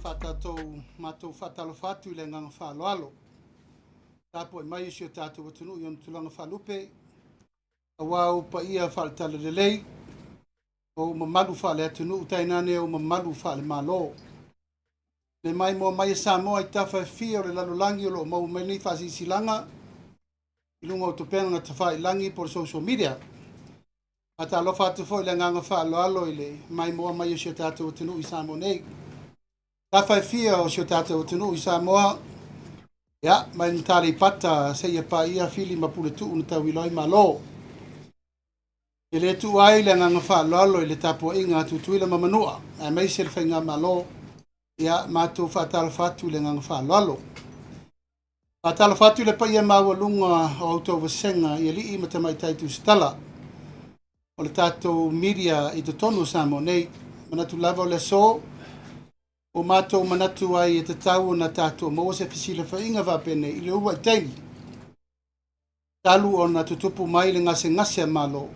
faatatou matou faatalofa atu i le agaga faaaloalo. Tapuai mai o si o tatou atunuu i ona tulaga faalupe, aua ou paia faale-talalelei, o ou mamalu faale-atunuu, tainane ou mamalu faale-Malo. Le maimoa mai e Samoa i tafa e fia o le lalolagi o lo o maua mai nei faasilasilaga i luga o tupega tafailagi po o le social media. Faatalofa atu foi i le agaga faaaloalo i le maimoa mai o si o tatou atunuu i Samoa nei. Tafa e fia o si o tatou atunuu i Samoa, ia, mai le Aleipata seia paia Fili ma Puletuu na tauilo ai Malo. E le tuua ai le agaga faaaloalo i le tapuaiga a Tutuila ma Manua, aemaise le Faigamalo, ia, matou faatalofa atu i le agaga faaaloalo. Faatalofa atu i le paia maualuga o a outou vasega i alii ma tamaitai tusitala o le tatou media i totonu o Samoa nei. Manatu lava o le aso ua matou manatu ai e tatau ona tatou maua se fesilafaiga faapenei i le uluai taimi talu ona tutupu mai le gasegase a Malo,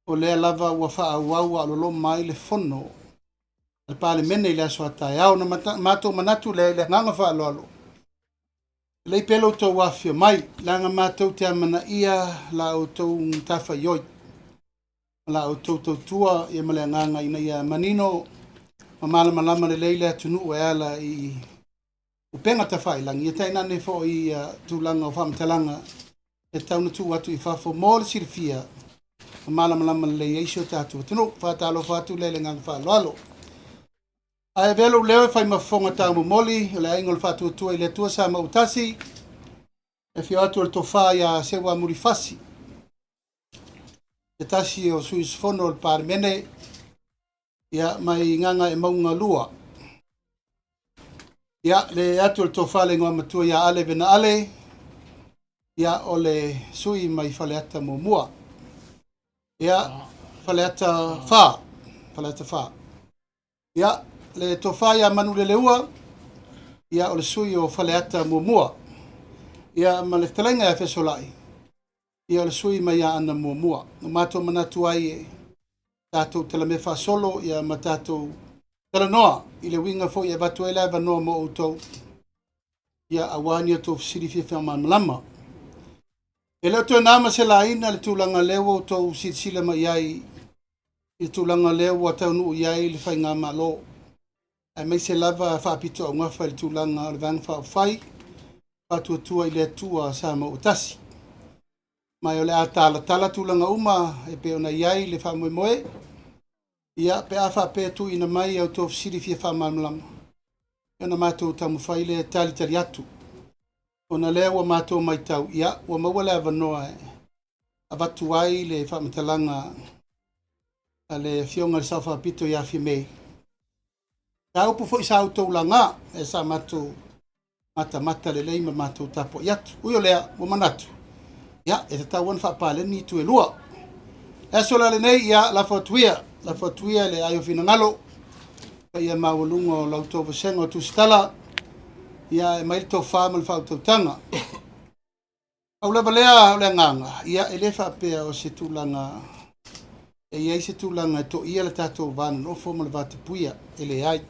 o lea lava ua faaauau a o loloma ai le fono a le Palemene i le aso a taeao. Na matou manatu lea i le agaga faaaloalo, lelei pea lo outou afifio mai, leaga matou te amanaia la outou matafaioi ma la outou tautua ia ma le agaga ina ia manino ma malamalama lelei le atunuu e ala i upega tafailagi, ia tainane foi ia tulaga o faamatalaga e tatau ona tuu atu i fafo mo le silafia ma malamalama lelei ai si o tatou atunuu. Faatalofa atu lea i le agaga faaaloalo. Ae avea lou leo e fai ma fofoga taumomoli o le aiga o le Faatuatua i le Atua Sa Mautasi, e afio atu o le tofa ia Seuamuli Fasi, se tasi o sui usufono o le Palemene, ia mai Gagaemauga 2. Ia, le atu o le tofa le igoa matua ia Ale Vena Ale, ia o le sui mai Faleata muamua. Ia, Faleata 4, Faleata 4. Ia, le tofa ia Manuleleua, ia o le sui o Faleata muamua. Ia, ma le fetalaiga ia Fesolai, ia o le sui mai Aana muamua. Na matou manatu ai e tatou talamea faasolo ia ma tatou talanoa i le uiga foi e avatu ai le avanoa mo outou ia aua ni outou fesili fia faamalamalama. E le o toe na ma se laina le tulaga lea ua outou silasila mai ai i le tulaga lea ua taunuu i ai le faigamalo, aemaise lava faapitoaugafa i le tulaga o le Vaega Faaupufai Faatuatua i le Atua Samoa ua Tasi. Ma o le a talatala tulaga uma e pei ona i ai le faamoemoe, ia pe a faapea tuuina mai a outou fesili fia faamalamalama, ona matou taumafai lea e talitali atu. Ona lea ua matou matau, ia ua maua le avanoa e avatu ai le faamatalaga a le Afioga i le Sao Faapito ia Fiamē. Mataupu foi sa outou laga e sa matou matamata lelei ma matou tapuai atu. Ui o lea, ua manatu, ia, e tatau ona faapaleni itu e lua. Le aso la lenei, ia, lafo atu ia, lafo atu ia le ai o finagalo, paia maualuga o la outou vasega o Tusitala, ia, e mai le tofa ma le faautautaga. Pau lava lea o le agaga, ia, e le faapea o se tulaga e i ai se tulaga e toia le tatou va nonofo ma le va tapuia, e leai.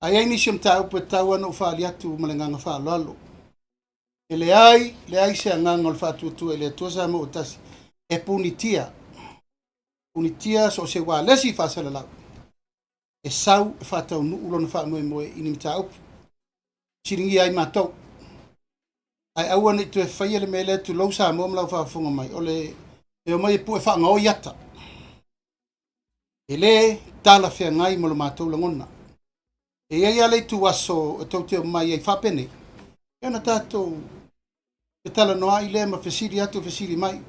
Ae i ai nisi o mataupu e tatau ona ou faaali atu ma le agaga faaaloalo. E leai, leai se agaga o le faatuatua i le Atua Samoa ua tasi e punitia, punitia so o se ualesi faasalalau e sau e faataunuu lona faamoemoe i ni mataupu. Fesiligia ai matou. Ae aua ne i toe faia le mea lea, tulou Samoa ma lau faafofoga mai, o le e omai e pue faagaoi ata. E le talafeagai ma lo matou lagona. E i ai lava le ituaso e tou te omai ai faapenei, ia ona tatou fetalanoai lea ma fesili atu fesili mai.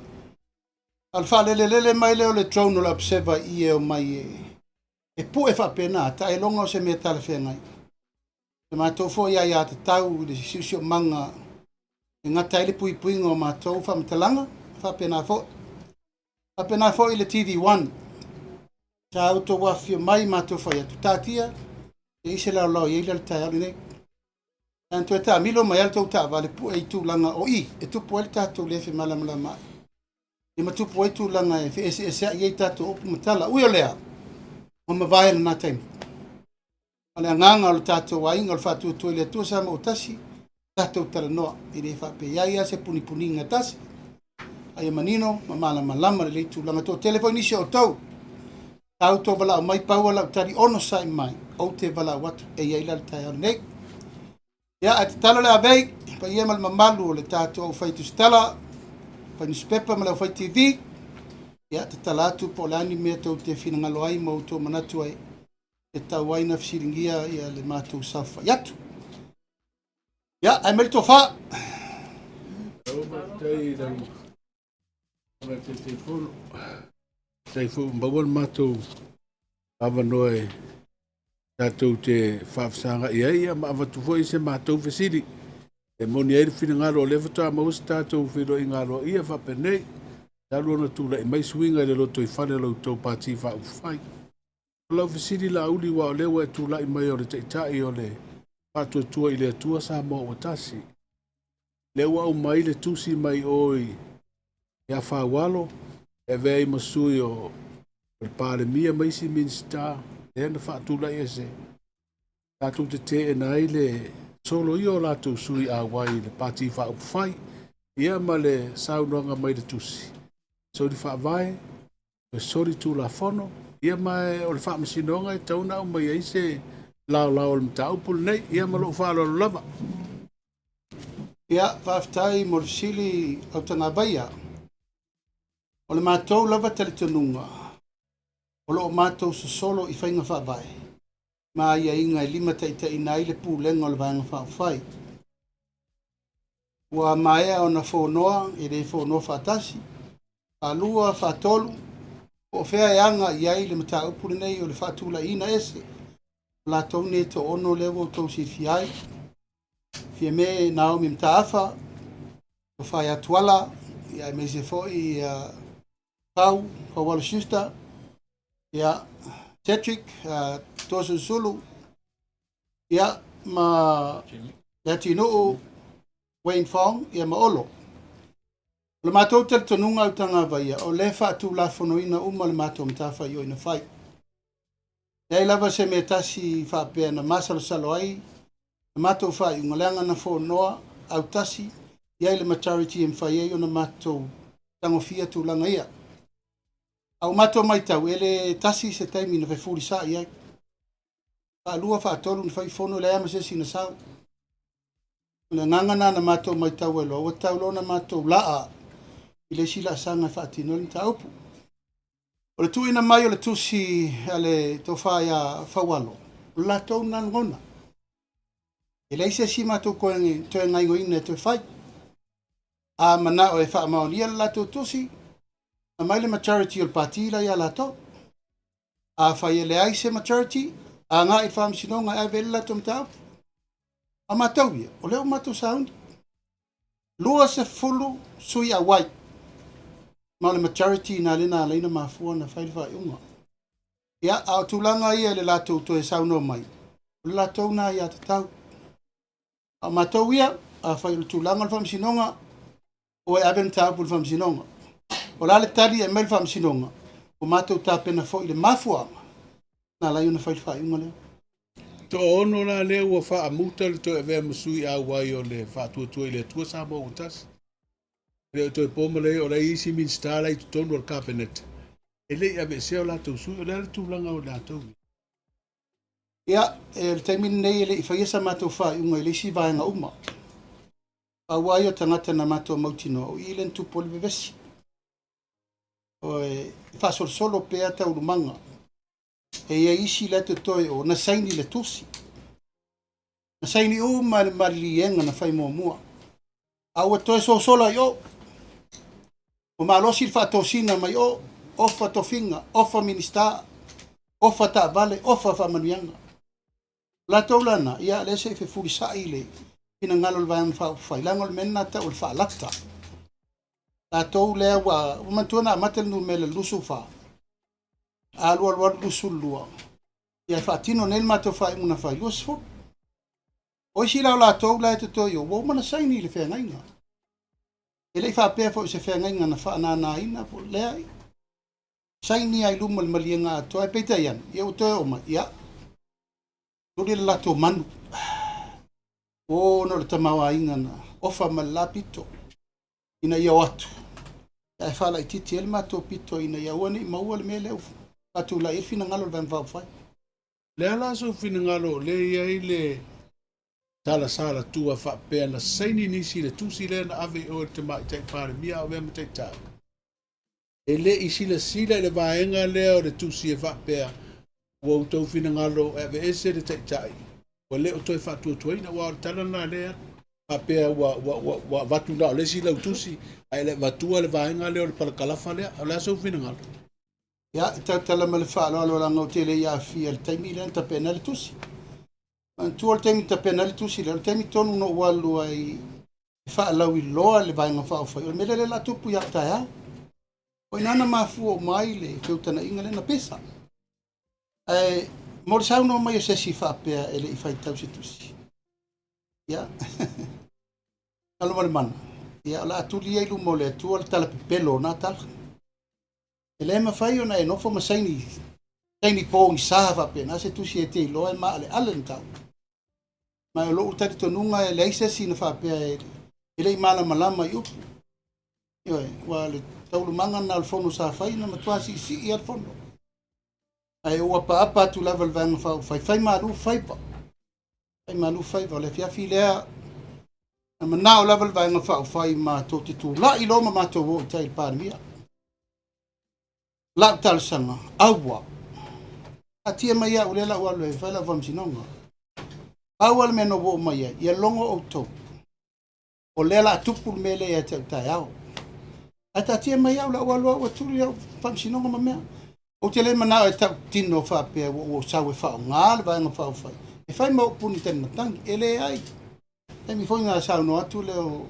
A o le faalelelele mai lea o le drone o le observer i e omai e pue faapena, taeloga o se mea talafeagai. Le matou foi aiatatau i le siosiomaga e gata ai le puipuiga o matou faamatalaga, faapena foi. Faapena foi le TV1. Sa outou afifio mai matou fai atu, taatia, e i se laolao i ai le taeao lenei. Ae na toe taamilo mai lava le tou taavale pue i tulaga o i, e tupu ai le tatou le femalamalamaai. Ia ma tupu ai tulaga e feeseeseai ai tatou upu ma tala. Ui o lea, ua mavae lena taimi. O le agaga o le tatou aiga o le faatuatua i le Atua Samoa ua tasi, tatou talanoa. E le faapea i ai lava se punipuniga e tasi, a ia manino ma malamalama lelei tulaga. Toatele foi nisi o outou, sa outou valaau mai, pau lava lau tali, onosai mai, ou te valaau atu, e i ai la le taeao lenei. Ia, ae tatalo le avei, paia ma le mamalu o le tatou aufai tusitala, aufai nusipepa ma le aufai TV, ia, tatala atu po o le a ni mea tou te finagalo ai ma outou manatu ai, e tatau ai ona fesiligia ia le matou saofai atu. Ia, ae mai le tofa. Faafetai i lau Afioga i le Taitaifono. Faafetai foi ua maua le matou avanoa e tatou te faafesagai ai ma avatu foi se matou fesili e moni ai le finagalo o lea faatoa maua se tatou feiloaiga aloaia faapenei talu ona tulai mai suiga i le lotoifale o la outou Pati Faaupufai. O lau fesili Laauli aua o lea ua e tulai mai o le Taitai o le Faatuatua i le Atua Samoa ua Tasi, lea ua aumai le tusi mai o ia Faualo e avea ai ma sui o le Palemia ma isi Minisita lea na faatulai ese tatou te teena ai le soloia o latou sui auai i le Pati Faaupufai, ia ma le saunoaga mai le tusi, soli faavae, e soli tulafono, ia ma o le faamasinoga e tatau ona aumai ai se laolao o le mataupu lenei, ia ma lou faaaloalo lava. Ia, faafetai mo le fesili Autagavaia. O le matou lava talitonuga, o lo o matou sosolo i faiga faavae ma aiaiga e limataitaiina ai le pulega o le Vaega Faaupufai. Ua maea ona fonoa, e le fonoa faatasi, faalua, faatolu, po o fea e aga i ai le mataupu lenei o le faatulaiina ese o latou nei e toaono lea ua outou silafia ai. Fiame Naomi Mataafa, Tofa ia Tuala, ia aemaise foi ia Pau, Faualo Schuster, ia Cedric, Toasulusulu, ia ma Leatinu'u, Wayne Fong, ia ma Olo. O le matou talitonuga Autagavaia, o lea e faatulafonoina uma le matou matafaioi na fai. Leai lava se mea tasi faapea na masalosalo ai le matou faaiuga, leaga na fonoa autasi i ai le majority e mafai ai ona matou tagofia tulaga ia. A ua matou matau, e le tasi se taimi na fefulisai ai. Faalua, faatolu na fai fono, leai lava ma se isi na sau. O le agaga lena na matou matau ai loa, ua tatau loa ona matou laa i le isi laasaga e faatino ai le mataupu. O le tuuina mai o le tusi a le tofa ia Faualo, o le latou lena lagona. E leai se isi matou toe gaioina e toe fai. A manao e faamaonia le latou tusi, aumai le majority o le pati la ia latou. Afai e leai se majority, agai i le faamasinoga e ave ai le latou mataupu. A matou ia, o lea ua matou sauni. 20 sui auai, ma o le majority ina lea na ala ai ona mafua ona fai le faaiuga. Ia, a o tulaga ia i le latou toe saunoa mai, o le latou na aiatatau. A o matou ia, afai o le tulaga o le faamasinoga, o e ave le mataupu i le faamasinoga. O le a le tali e aumai le faamasinoga, ua matou tapena foi i le mafuaaga na ala ai ona fai le faaiuga lea. Toaono la lea ua faamuta le toe avea ma sui auai o le Faatuatua i le Atua Samoa ua tasi. E le o toe po ma le o la e i isi Minisita la i totonu o le Kapeneta e le i aveesea o latou sui. O le a le tulaga o latou ia? Ia, e le taimi lenei e le i faia sa matou faaiuga i le isi vaega uma. Pau lava ia o tagata na matou mautinoa, o i lea na tupu ai le vevesi. O e faasolosolo pea taualumaga. E i ai isi la e totoe o na saini le tusi. Na saini uma le maliliega na fai muamua. A ua toe sosola i o. Ua malosi le faatosina mai o, ofa tofiga, ofa Minisita, ofa taavale, ofa faamanuiaga. O latou la na, ia lea se i fefulisai le finagalo o le Vaega Faaupufai, leaga o le mea lena tau o le faalata. Latou lea ua, ua manatua na amata le numera i le 24, alu alu alu 22, ia e faatino nei le matou faaiuga na fai, 20. O isi la o latou la e totoe i o, ua uma ona saini i le feagaiga. E le i faapea foi o se feagaiga na faananaina po o leai. Saini lava i luma o le maliega atoa, ae peitai ane, ia ua toe oo mai, ia. Tuli le latou manu. Ona o le tamaoaiga na ofa ma le la pito ina ia o atu ae faalaitiiti ai le matou pito ina ia aua ne i maua le mea lea ua faatulai ai le finagalo o le Vaega Faaupufai. Le a la sou finagalo o lea e i ai le tala salatua faapea na saini nisi i le tusi lea na ave i o i le Tamaitai Palemia a o avea ma Taitai? E le i silasila i le vaega lea o le tusi e faapea, Ua outou finagalo e aveese le Taitai, ua le o toe faatuatuaina, aua o le tala lena lea e alu, faapea ua, ua, ua, ua avatu na o le isi lau tusi, ae le avatua le vaega lea o le palakalafa lea. O le a sou finagalo? Ia, e tautala ma le faaaloalo leaga ou te le i aafia i le taimi lea na tapena ai le tusi. Manatua le taimi na tapena ai le tusi lea, o le taimi tonu na ou alu ai e faalauiloa le Vaega Faaupufai, o le mea lea o le a tupu ia taeao. O i ina na mafua uma ai le feutanaiga lea na pesa. Ae mo le saunoa mai o se isi faapea e le i faitau se tusi. Ia, alo ma le mana. Ia, o le a tuli ai luma o le Atua le tala pepelo o na tala. E le mafai ona e nofo ma saini, saini pogisa faapena se tusi e te iloa e maaleale le mataupu. Ma o lou talitonuga e leai se isi na faapea e, e le i malamalama i upu. Ioe, ua le taulumaga na o le fono sa fai na matua siisii a le fono. Ae ou apaapa atu lava le Vaega Faaupufai, fai malu faiva. Fai malu faiva. O le afiafi lea, na manao lava le Vaega Faaupufai matou te tulai loa ma matou o i tai i le Palemia. Lau talosaga, aua. Taatia mai au lea lau alu e fai lau faamasinoga. Pau lava le mea na ou oo mai ai, ia logo outou. O lea la a tupu le mea lea ia te au taeao. Ae taatia mai au lau alu au ua tuli lau faamasinoga ma mea. Ou te le manao e tautino faapea ua ou sau e faaaoga le Vaega Faaupufai e fai ma ou puni talimatagi. E leai. Taimi foi na saunoa atu lea o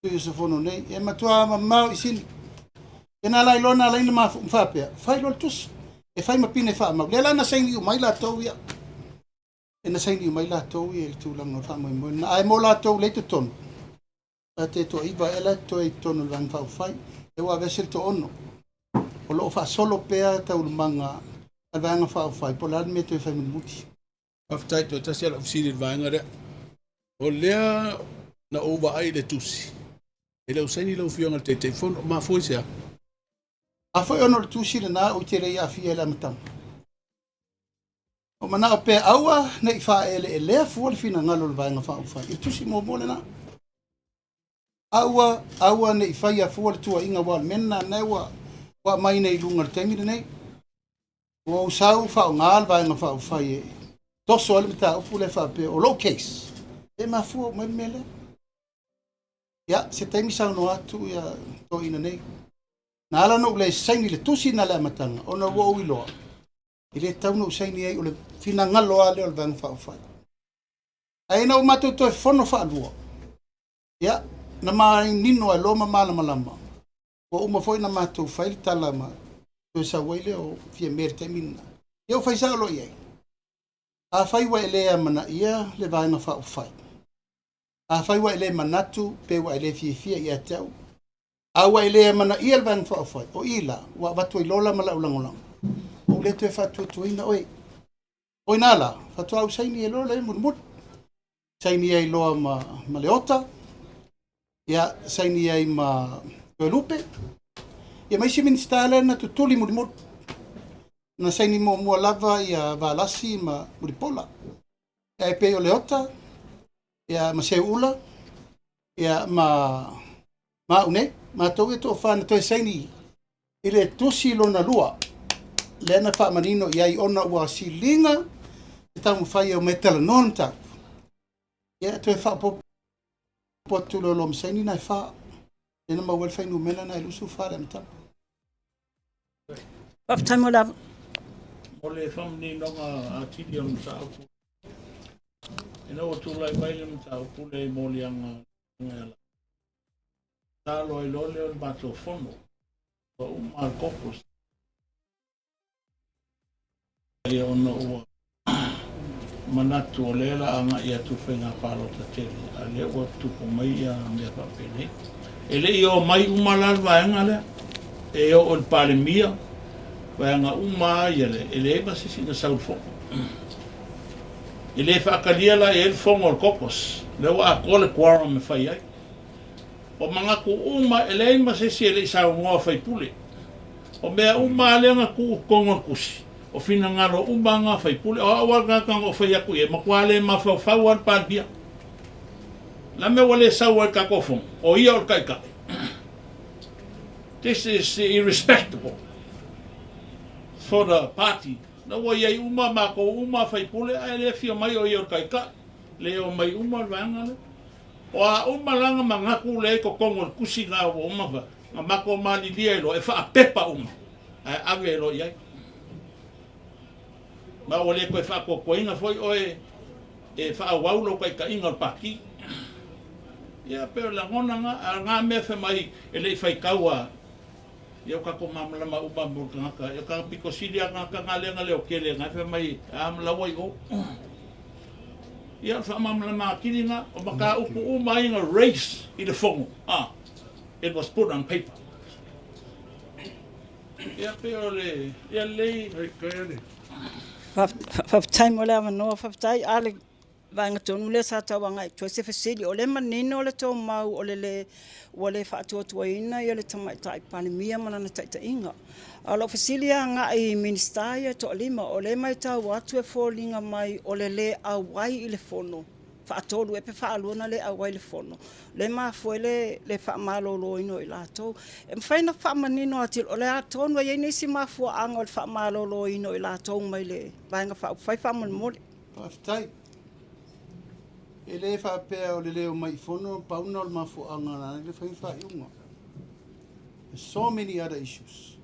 sui usufono nei, e matua mamao i sini. E na la iloa na ala ai ona faapea, fai loa le tusi, e fai ma pine faamau. Lea la na saini uma ai latou ia. E na saini uma ai latou ia i le tulaga o le faamoemoe lena. Ae mo latou lea i totonu, a te toaiva ea la e totoe i totonu o le Vaega Faaupufai, lea ua aveese le toaono. O lo o faasolo pea taualumaga a le Vaega Faaupufai, po o le a le mea e toe fai mulimuli. Faafetai, toe tasi lava lau fesili i le vaega lea. O lea na ou vaai i le tusi, e le o saini lau Afioga i le Taitaifono, mafua i se a? A foi ona o le tusi lena ou te le i aafia i le amataga. O manao pea aua ne i faaeleelea fua le finagalo o le Vaega Faaupufai i le tusi muamua lena. Aua, aua ne i faia fua le tuuaiga aua o le mea lena lena ua aumai nei i luga i le taimi lenei. Ua ou sau faaaoga le Vaega Faaupufai e toso ai le mataupu lea faapea o lou case e mafua uma ai le mea lea. Ia, se taimi saunoa atu ia toeaina nei. Na ala ona ou le saini le tusi na le amataga ona ua ou iloa e le tatau ona ou saini ai o le finagalo lava lea o le Vaega Faaupufai. Ae ina ua matou toe fono faalua, ia, na manino ai loa ma malamalama Ua uma foi ona matou fai le tala ma toe sau ai lea o Fiame i le taimi lena. Ia ua fai sao loa i ai. Afai ua e le amanaia le Vaega Faaupufai, afai ua e le manatu pe ua e le fiafia ia te au, a ua e le amanaia le Vaega Faaupufai, o i la ua avatu ai lola ma lau lagolago, ua ou le toe faatuatuaina oe. O ina la, faatoa ou saini ai loa lea mulimuli. Saini ai loa ma, ma Leota, ia, saini ai ma Toelupe, ia ma isi Minisita lea na tutuli mulimuli. Na saini muamua lava ia Valasi ma Mulipola. Ae pei o Leota, ia ma Seuula, ia ma, ma au nei, matou ia toafa na toe saini i le tusi lona lua, lea na faamanino i ai ona ua siliga te taumafai e omai e talanoa le mataupu. Ia, toe faaopoopo atu loa loa ma saini nai fa. Lea na maua ai le fuainumera na e 24 i le amataga. Faafetai mo le ava. Mo le faamaninoga atili o le mataupu, ina ua tulai mai le mataupu lea i moliaga e Talo ai loa lea o le matou fono, ua uma le caucus. Ia ona ua manatu o lea la agai atu i faiga palota tele, a lea ua tupu mai ia mea faapenei. E le i oo mai uma la le vaega lea, e oo i le Palemia, vaega uma lava ia le, e leai ma se isi na sau i le fono. E le faatalia la i ai le fono a le caucus, lea ua atoa le quorum e fai ai. O manatu uma, e leai ma se isi e le i saunoa faipule. O mea uma lava lea na tuu i totonu o le tusi, o finagalo uma lava na faipule. O au lava le tagata na ou fai atu i ai, e matua le mafaufau lava le Palemia. O le a le mea ua le sau ai i le tatou fono? O ia o le Taitai. This is irrespectable for the party. Na ua i ai uma matou uma faipule ae le afio mai o ia o le Taitai. Le omai uma le vaega lea. O a uma la na manatu lea i totonu o le tusi na ua uma na matou malilie ai loa e faapepa uma ae ave ai loa i ai. Ma ua le toe faatuatuaina foi oe e faaauau lou taitaiga o le Pati. Ia pei o le lagona na, a o na mea fai mai e le i faitau a ia ua tatou malamalama uma mo le tagata. Ia o tagata pito sili a tagata na lea na leotele na fai mai a ma la ua i o. Ia o le faamalamalama atili na, o mataupu uma ai na raise i le fono, a it was put on paper. Ia pei o le ia lelei. Faafetai mo le avanoa, faafetai a le vaega tonu lea sa tau agai atu ai se fesili. O lea e manino le tou mau o le le ua le faatuatuaina ia le Tamaitai Palemia ma lana taitaiga. A o lau fesili e agai i Minisita ia e toalima, o lea e matau atu e foliga mai o le le auai i le fono, faatolu ea pe faalua ona le auai i le fono, lea e mafua ai le le faamaloloina o i latou. E mafai ona faamanino atili, o le a tonu e i ai nisi mafuaaga o le faamaloloina o i latou mai le Vaega Faaupufai faamolemole? Faafetai. E le faapea o le le omai i fono pau lena o le mafuaaga na ala ai ona fai faaiuga. There's so many other issues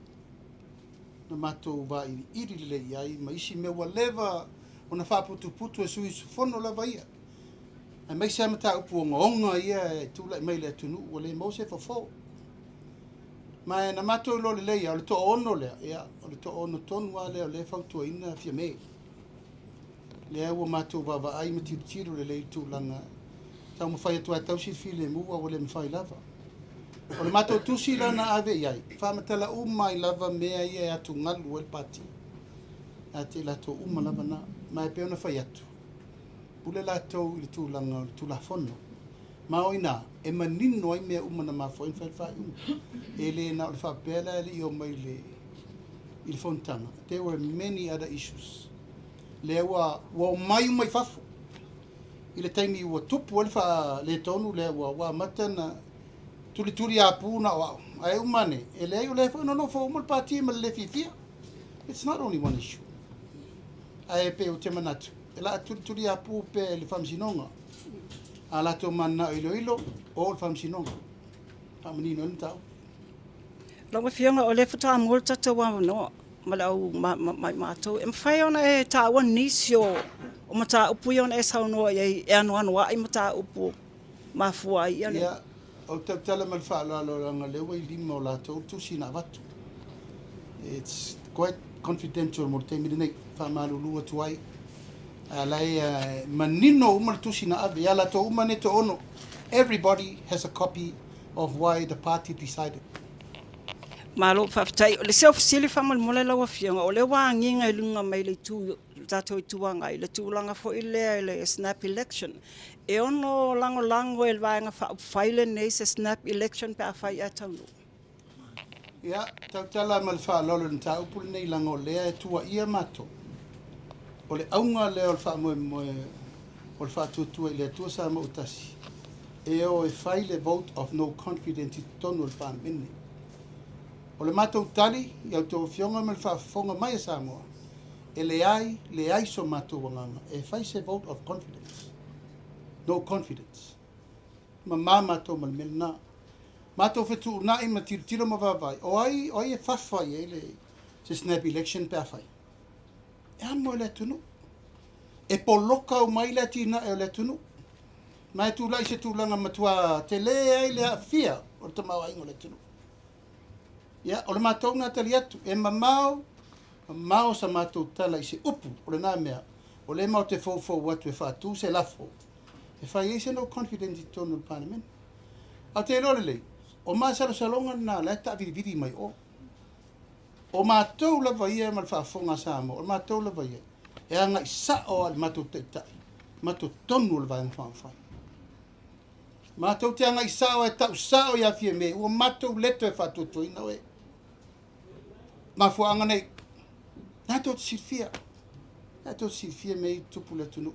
na matou vailiili lelei i ai ma isi mea ua leva ona faaputuputu e sui usufono lava ia, aemaise lava mataupu ogaoga ia e tulai mai i le atunuu ua le maua se fofo. Ma na matou iloa lelei lava, o le toaono lea, ia, o le toaono tonu lava lea o lea e fautuaina Fiame. Lea ua matou vaavaai ma tilotilo lelei i le tulaga e taumafai atu lava e tausi le filemu a ua le mafai lava. O le matou tusi la na ave i ai, e faamatala uma ai lava mea ia e atugalu ai le Pati ia te i latou uma lava na. Ma e pei ona fai atu, pule latou i le tulaga o le Tulafono. Ma o i ina e manino ai mea uma na mafua ai ona fai le faaiuga. E le na o le faapea la e le i omai i le i le fonotaga, there were many other issues lea ua ua omai uma i fafo i le taimi ua tupu ai le faaletonu lea ua ua amata ona tulituliapu na o au. Ae uma ane, e leai o lea foi na nofo uma le pati ma le le fiafia. It's not only one issue. Ae pei ou te manatu, e la tulituliapu pea e le Faamasinoga. A latou mananao iloilo, o le Faamasinoga. Faamanino ai le mataupu. Lau Afioga, o lea faatoa maua le tatou avanoa ma le au ma i matou. E mafai ona e taua nisi o mataupu ia ona e saunoa i ai e anoanoai mataupu mafua ai ia le. Ia, ou te tautala ma le faaaloalo leaga o lea ua i lima o latou le tusi na avatu. It's quite confidential mo le taimi lenei, faamalulu atu ai. A o la e manino uma le tusi na ave ia latou uma nei toaono. Everybody has a copy of why the party decided. Malo faafetai. O le isi au fesili faamolemole lau Afioga, o lea ua agiga i luga mai le itu, le tatou Itu Agai, le tulaga foi lea i le snap election. E ono lagolago e le Vaega Faaupufai lenei se snap election pe afai ae taunuu? Ia, tautala ma le faaaloalo i le mataupu lenei leaga o lea e tuuaia matou. O le auga lea o le faamoemoe o le faatuatua i le Atua Samoa ua Tasi, e o e fai le vote of no confidence i totonu o le Palemene. O le matou tali i a outou afioga ma le faafofoga mai a Samoa, e leai, leai so matou agaga e fai se vote of confidence, no confidence. Mama matou ma le mea lena. Matou fetuunai ma tilotilo ma vaavaai, o ai, o ai e fafa i ai le, se snap election pe a fai? E amo e le atunuu. E poloka uma ai le atinae o le atunuu. Ma e tulai se tulaga matua tele ai le aafia o le tamaoaiga o le atunuu. Ia, o le matou lena tali atu, e mamao, mamao sa matou tala i se upu o lena mea, o lea matou te foufou atu e faatu se lafo e fai ai se no confidence i totonu o le Palemene. Ae ou te iloa lelei, o masalosaloga na la e taavilivili mai o. O matou lava ia ma le faafofoga a Samoa, o matou lava ia, E agai sao lava i le matou Taitai ma totonu o le Vaega Faaupufai. Matou te agai sao e tau sao ia Fiame, ua matou le toe faatuatuaina oe. Mafuaaga nei, na tou te silafia, na tou te silafia mea ia e tutupu i le atunuu.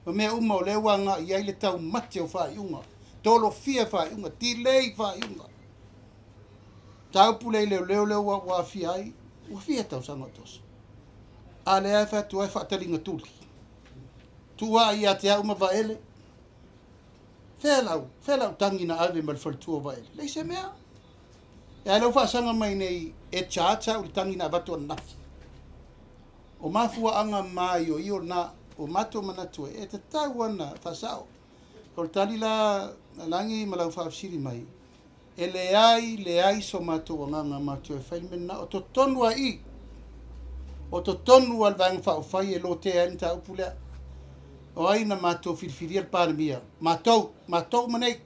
O mea uma o lea ua agai i ai le taumate o faaiuga, tolofia faaiuga, delay faaiuga. Mataupu lea i leoleo lea ua aafia ai, ua fia tausaga o toso. A lea e fai atu ai faataliga tuli. Tuu aa ia te au ma Vaele. Fea lau, fea lau tagi na ave ma le faletua o Vaele? Leai se mea. E a lea ua faasaga mai nei e charge au i le tagi na avatu ananafi. O mafuaaga maioio na ua matou manatu ai e tatau lava ona faasao. O le tali la a Lagi ma lau faafesili mai, e leai, leai so matou agaga matou e fai le mea lena. O totonu lava i i, o totonu lava o le Vaega Faaupufai e lotea ai le mataupu lea. O ai na matou filifilia le Palemia? Matou, matou uma nei.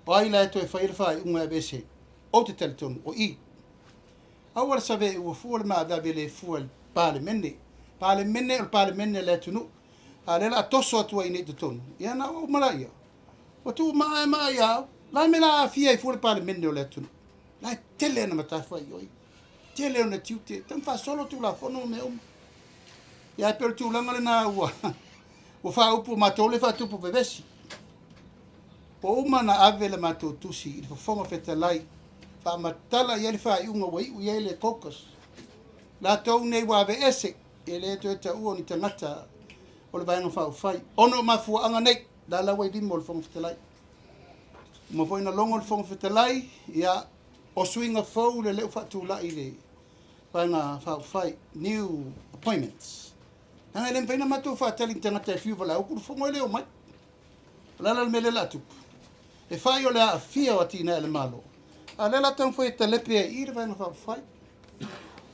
O ai la e toe faia le faaiuga e aveese? Ou te talitonu, o i. Aua le save ua fua le maaveave le fua i le Palemene. Palemene o le Palemene a le atunuu. A o lea o le a toso atu ai i inei i totonu, ia na ua uma laia. Ua tuu maa e maa ia au. La me la aafia ai fua le Palemene o le atunuu. La e tele ana matafaioi. Tele ona tiute. Tau faasolo Tulafono ma mea uma. Ia ae pei o le tulaga lena ua ua faaupu matou le faatupu vevesi. Ua uma ona ave le matou tusi i le Fofoga Fetalai faamatala i ai le faaiuga ua iu i ai le caucus. Latou nei ua aveese e le toe taua o ni tagata o le Vaega Faaupufai ona o mafuaaga nei. La la ua i lima o le Fofoga Fetalai. Uma foi na logo le Fofoga Fetalai, ia, o suiga fou le leu faatulai i le Vaega Faaupufai, new appointments. Leaga e le mafai ona matou faatali ni tagata e fiu valaau atu le fono e le omai. O le ala le mea lea o le a tupu? E fai o le aafia o atinae a le Malo, a o lea o le a taumafai e talepe ai i i le Vaega Faaupufai.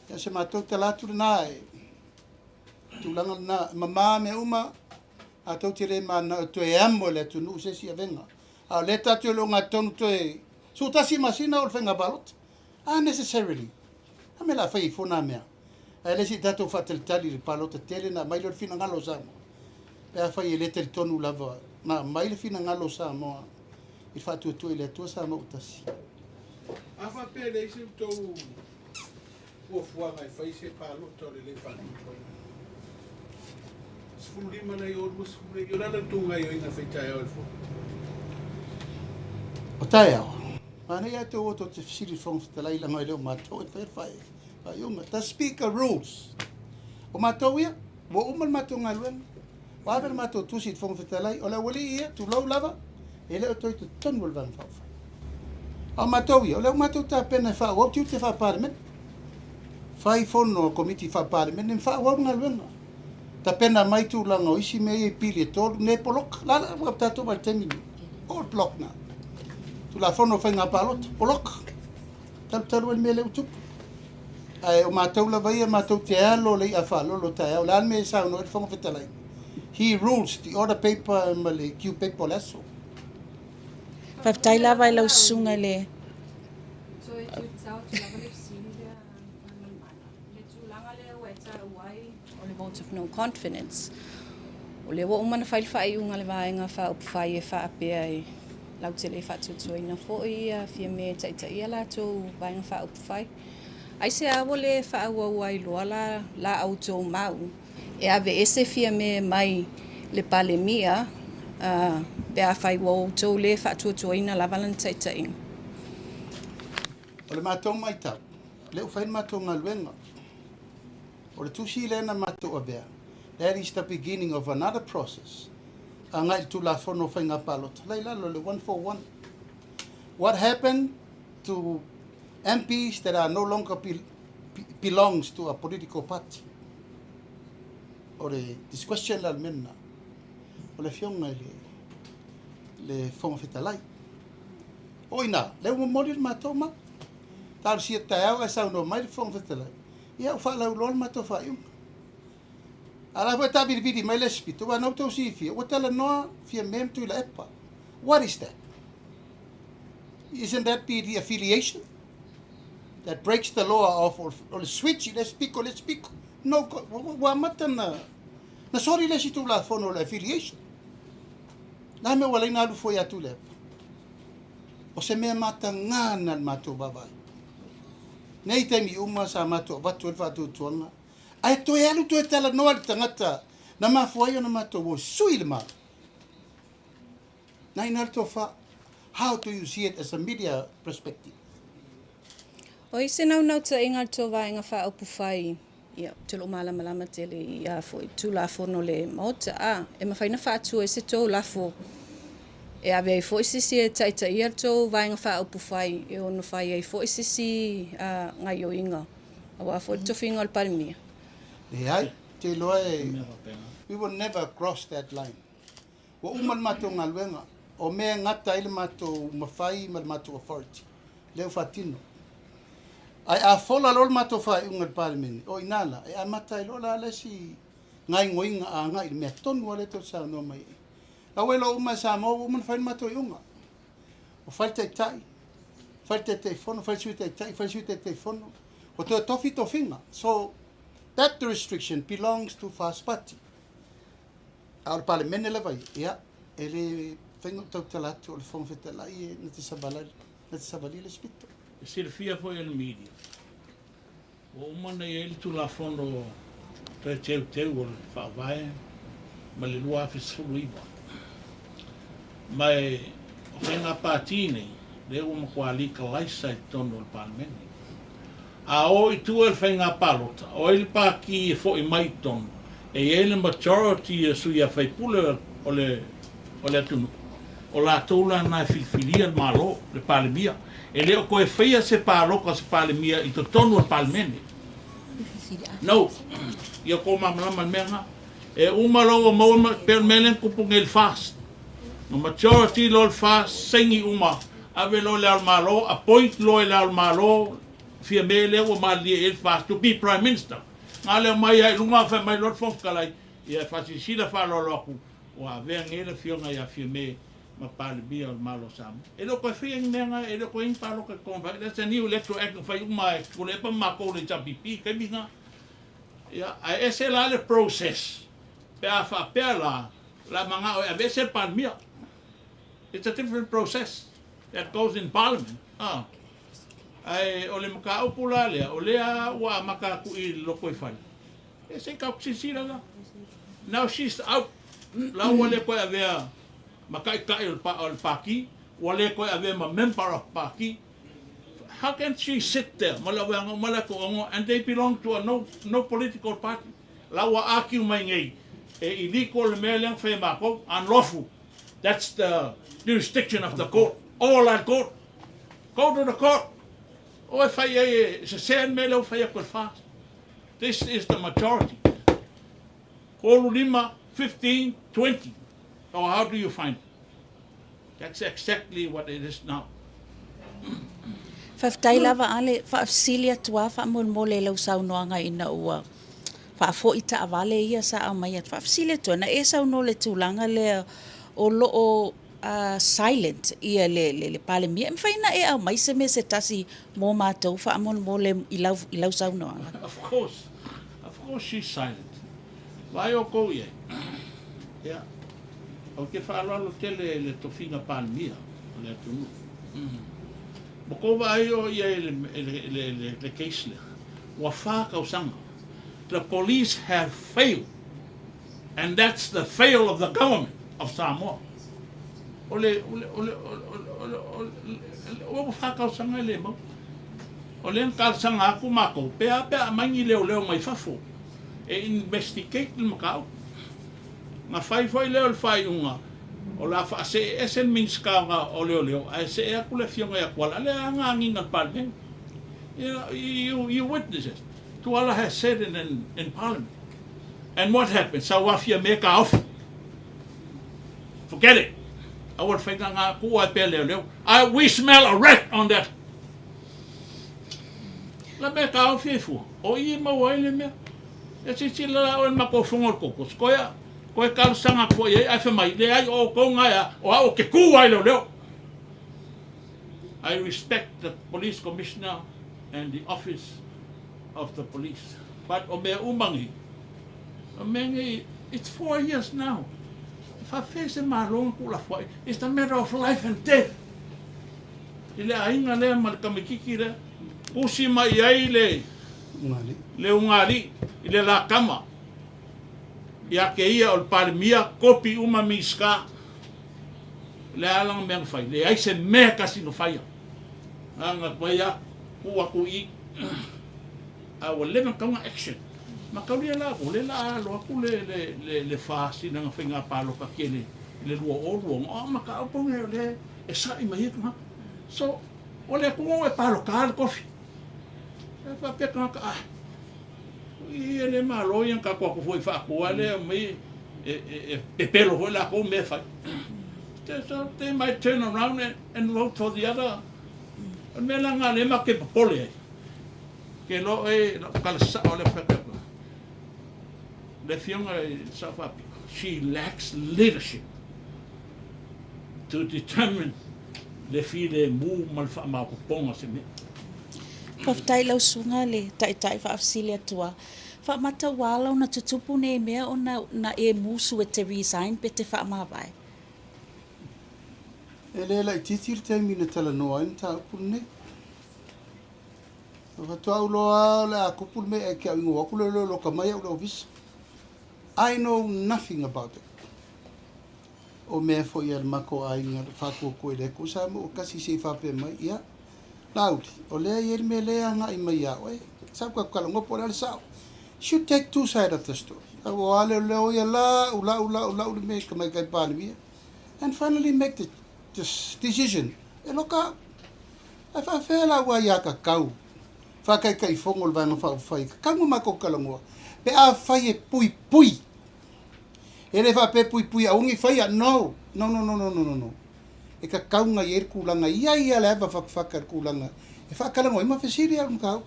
Ia, o se matou tala atu lena e tulaga lena. E mama mea uma, a tou te le mananao e toe amo e le atunuu se isi avega. A o lea tatou te le ogatotonu toe 11 masina o le faiga palota. Unnecessarily. A mea o le a fai ai fua na mea? Ae le se i tatou faatalitali i le palota tele na aumai lea o le finagalo o Samoa. Pe afai e le talitonu lava na aumai le finagalo o Samoa i le faatuatua i le Atua Samoa ua tasi. A faapea e leai se tou fuafuaga e fai se palota o le le faatuatuaina. 15 nai o 20 nei, o le a la tou gaioiga fai taeao i le fono? O taeao, manaia ae tou o tou te fesili i le Fofoga Fetalai leaga e le o matou e faia le faaiuga. The Speaker rules. O matou ia, ua uma le matou galuega, ua ave le matou tusi i le Fofoga Fetalai, o le aualii ia, tulou lava, e le o toe i totonu o le Vaega Faaupufai. A o matou ia, o lea ua matou tapena e faaauau tiute faa-Palemene. Fai fono a Komiti faa-Palemene ma faaauau le galuega. Tapena mai tulaga o isi mea ia i pili e tolu, nei poloka. La la ua tatou vaai i le taimi lenei. All block now. Tulafono o faiga palota, poloka. Talutalu ai le mea lea ua tupu. Ae o matou lava ia, matou te alo le i'a faalolo taeao. O le a le mea e saunoa ai le Fofoga Fetalai? He rules the order paper ma le Q paper o le aso. Faafetai lava i lau susuga i le O le vote of no confidence. O lea ua uma ona fai le faaiuga a le Vaega Faaupufai e faapea e latou te le faatuatuaina foi ia Fiame e taitaia latou Vaega Faaupufai. Aisea ua le faaauau ai loa la la outou mau e aveese Fiame mai le Palemia pe afai ua outou le faatuatuaina lava lana taitaiga? O le matou matau, lea ua fai le matou galuega. O le tusi lea na matou avea, that is the beginning of another process agai i le Tulafono o Faiga Palota, la i lalo o le 141. What happened to MPs that are no longer be, belongs to a political party? O le this question la le mea lena. O le afioga i le, le Fofoga Fetalai. O ina, lea ua momoli le matou mau. Talosia taeao ae saunoa mai le Fofoga Fetalai. Ia ua faalauiloa le matou faaiuga. A la foi e taavilivili mai le isi pito, aua na outou silafia, ua talanoa Fiame ma Tuilaepa. What is that? Isn't that be the affiliation? That breaks the law of o le switch i le isi piko i le isi piko. No, ua amata na na soli le isi Tulafono o le affiliation. Na mea ua laina alu fua ia Tuilaepa. O se mea matagā na le matou vaavaai. Nei taimi uma sa matou avatu ai le faatuatuaga, ae toe alu toe talanoa i le tagata na mafua ai ona matou o e sui le Malo. Na ina le tofa, how do you see it as a media perspective? O i se naunautaiga a le tou Vaega Faaupufai, ia, ou te loo malamalama tele i a foi Tulafono le Maota, a, e mafai na faatu ai se tou lafo e ave ai foi sisi e taitaia le tou Vaega Faaupufai e ono fai ai foi sisi gaioiga aua foi le tofiga o le Palemia. Leai, ou te iloa e, we will never cross that line. Ua uma le matou galuega, o mea e gata ai le matou mafai ma le matou authority, lea ua faatino. Ae a fola loa le matou faaiuga i le Palemene, o i ina la, e amata ai loa la le isi gaoioiga agai i le mea tonu lava lea tou te saunoa mai ai. La ua iloa uma e Samoa ua uma ona fai le matou iuga. Ua fai le Taitai, fai le Taitaifono, fai le Sui Taitai, fai le Sui Taitaifono, ua toe tofi tofiga. So, that restriction belongs to First Party. A o le Palemene lava ia, ia, e le mafai ona ou tautala atu o le Fofoga Fetalai e na te savalali, na te savalia le isi pito. E silafia foi e le media, ua uma ona i ai le Tulafono Toe Teuteu o le Faavae mai le 2019. Ma e o faiga pati nei, lea ua matua legalize i totonu o le Palemene. A o i tua i le faiga palota, o ai le pati e foi mai i totonu, e i ai le majority o sui usufono o le o le atunuu, o latou la na e filifilia le Malo, le Palemia. E le o toe faia se palota a se Palemia i totonu o le Palemene. No. Ia tou malamalama i le mea lena. E uma loa ua maua, pei o le mea lea na tupu nei i le FAST. Na majority loa le FAST, saini uma, ave loa i Le Ao o le Malo, appoint loa e Le Ao o le Malo Fiame lea ua malilie i ai le FAST to be Prime Minister. Na lea mai lava i luga fai mai loa le Fofoga Fetalai, ia e faasilasila faaaloalo atu ua avea nei le Afioga ia Fiame ma Palemia o le Malo o Samoa. E le o toe faia ni mea na, e le o toe i ai ni palota i totonu o le That's a new electoral act na fai uma e Tuilaepa ma matou le HRPP i le taimi lena. Ia, ae ese la le process pe a faapea la, o le a manao e aveese le Palemia. It's a different process that goes in Parliament. Ah. Ae o le mataupu la lea, o lea ua amata atu i le lotoifale, e se i tatou silasila la. Now she's out. La ua le toe avea ma taitai o le pati, ua le toe avea ma member of party. How can she sit there ma le aveaga uma le toaga and they belong to a no, no political party. La ua argue mai nei, e illegal le mea lea na fai e matou, unlawful. That's the jurisdiction of the court. All at court. Go to the court. O e fai ai e sese le mea lea ua fai atu e le FAST. This is the majority. Tolu lima, 15, 20. So how do you find it? That's exactly what it is now. Faafetai lava Ale, faafesili atu lava faamolemole i lau saunoaga ina ua faafoi taavale ia sa aumai atu. Faafesili atu ai, na e saunoa i le tulaga lea o lo o silent ia le, le, le Palemia. E mafai ona e aumai se mea se tasi mo matou faamolemole i lau, i lau saunoaga? Of course, of course she's silent. Vaai outou i ai. Ia, ou te faaaloalo tele i le tofiga Palemia o le atunuu. Ua tou vaai o i ai i le, i le, i le, le, le case lea. Ua fa tausaga. The police have failed. And that's the fail of the government of Samoa. O le, o le, o le, o le, o le, o le, ua fa tausaga e le mau. O lea na talosaga atu matou, pe a pe a aumai ni leoleo mai fafo e investigate le mataupu. Na fai foi lea o le faaiuga, o le a faasee ese le Minisita o Leoleo ae see atu le Afioga ia Tuala, lea lava na agiga i le Palemene. You, you, you witnesses. Tuala has said in, in, in Parliament. And what happened? Sau afia me taofi. Forget it. Aua le faiga ngā kua e pea leoleo. I, we smell a rat on that. La mea taofi e fua. O i e maua ai le mea. E silasila la oe i le matou fono o le koko. Koe, koe talosaga atu foi i ai, ae fai mai, leai o outou na ea, o au ou te tu ai leoleo. I respect the police commissioner. and the office of the police. But o mea uma nei, o mea nei, it's 4 years now. E faafefea se Malo na tuulafoai? It's a matter of life and death. I le aiga lea ma le tamaititi lea, tusi mai i ai le le ugaalii i le lakama ia te ia o le Palemia, kopi uma Minisita. O le a lana mea na fai? Leai se mea e tasi na faia. Na na fai a, tuu atu i i. A ua leva ona tatau ona action. Mataulia la, o lea la a alo atu le, le, le, le FAST i lana faiga palota tele i le 2026, a o mataupu nei o lea e sa'i mai ai tagata. So, o le atunuu e palota le tofi. E faapea tagata, ah, i e le Malo ia na tatou atu foi e faatua lea aumai e, e, e pepelo foi latou mea e fai. So they might turn around and vote for the other. O le mea la lena lea matou te popole ai. Ke loa oe lau tala sao lea fai atu. Le afioga i le Sao Faapito, she lacks leadership to determine le filemu ma le faamaopoopoga o se mea. Faafetai lau susuga le Taitai faafesili atu a faamata ua ala ona tutupu nei mea ona na e musu e te resign pe te faamavae. E le laitiiti le taimi na talanoa ai le mataupu lenei. Faatoa ou loa o le a kupu le mea e ke au ingoa aku le loka mai au le ofisa. I know nothing about it. O mea foi a le makou aiga le faatuatua i le Atua sa mo kasi se i faapea mai ia Laauli o lea i ai le mea lea agai mai ia oe sa ou tautala po o le a le sao. Should take two side of the story. Au o a leo ia lau lau lau lau le mea tamaitai Palemia and finally make the decision e loka au. Ae faafefea la ua ia kakau faataitaifono o le Vaega Faaupufai e kakau ma matou talanoa pe afai e puipui. E le faapea e puipui aua ne i faia. No! No, no, no, no, no, no, no. E kakau na i ai le tulaga, i ai ia le ava fakafaka i le tulaga e faatalanoa ai ma fesili au i le mataupu.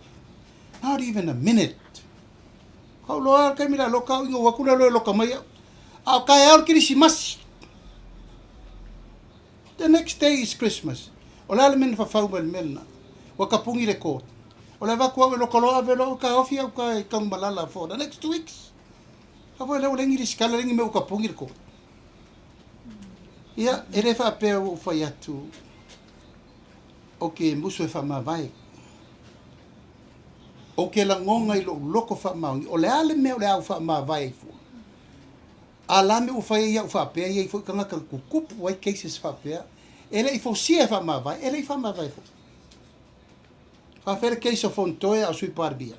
Not even a minute. Ka ou loa le taimi le a loka au ina ua atu le loa e loka mai au. A o taeao le Kerisimasi. The next day is Christmas. O le a le mea na fafau mai le mea lena? Ua tapuni le court. O le avatu au e loka loa ave loa au taofi au ka i Tanumalala for the next 2 weeks. A foi lea ua leai ni risikala, leai ni mea ua tapuni le court. Ia, e le faapea ua ou fai atu o ke musu e faamavae. Ou te lagona i lou loto faamaoni, o le a le mea o le a ou faamavae ai fua? A la mea ua fai ai au faapea, e i ai foi tagata na tutupu ai cases faapea, e le i fausia e faamavae, e le i faamavae foi. Faafefea le case o Fonotoe a o Sui Palemia?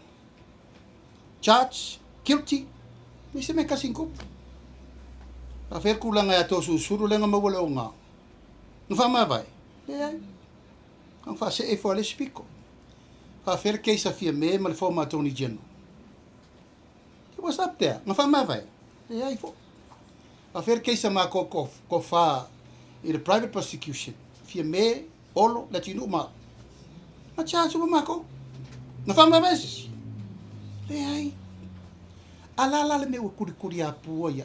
Charge, guilty, leai se mea e tasi na tupu. Faafefea le tulaga ia Toeolesulusulu lea na maua le oga? Na faamavae? Leai. Na faasee ifo lava le isi pito. Faafefea le case a Fiame ma le former Attorney General? He was up there. Na faamavae? Leai foi. Faafefea le case a matou tofa i le private prosecution? Fiame, Olo, Leatinuu ma au. Na charge uma matou. Na faamavae se isi? Leai. A la la le mea ua kulikuliapua ia.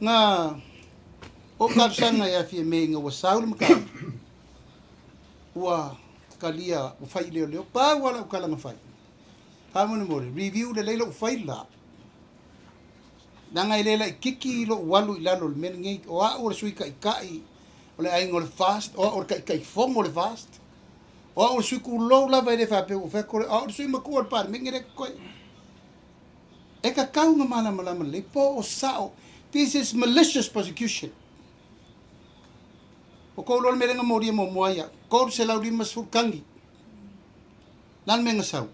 Na ou talosaga ia Fiame ina ua sau le mataupu, ua talia, ua fai i leoleo, pau lava lau tala na fai. Faamolemole, review lelei lou faila la. Leaga e le laititi lou alu i lalo o le mea lenei. O au o le Sui Taitai o le aiga o le FAST, o au o le Taitaifono o le FAST, o au o le sui tulou lava e le faapea ua ou fai atu, o au o le sui matua o le Palemene lea e totoe. E tatau ona malamalama lelei po o sao. This is malicious prosecution. Ua tou iloa le mea lea na molia muamua ai au, 350 tagi. Le a le mea na sau?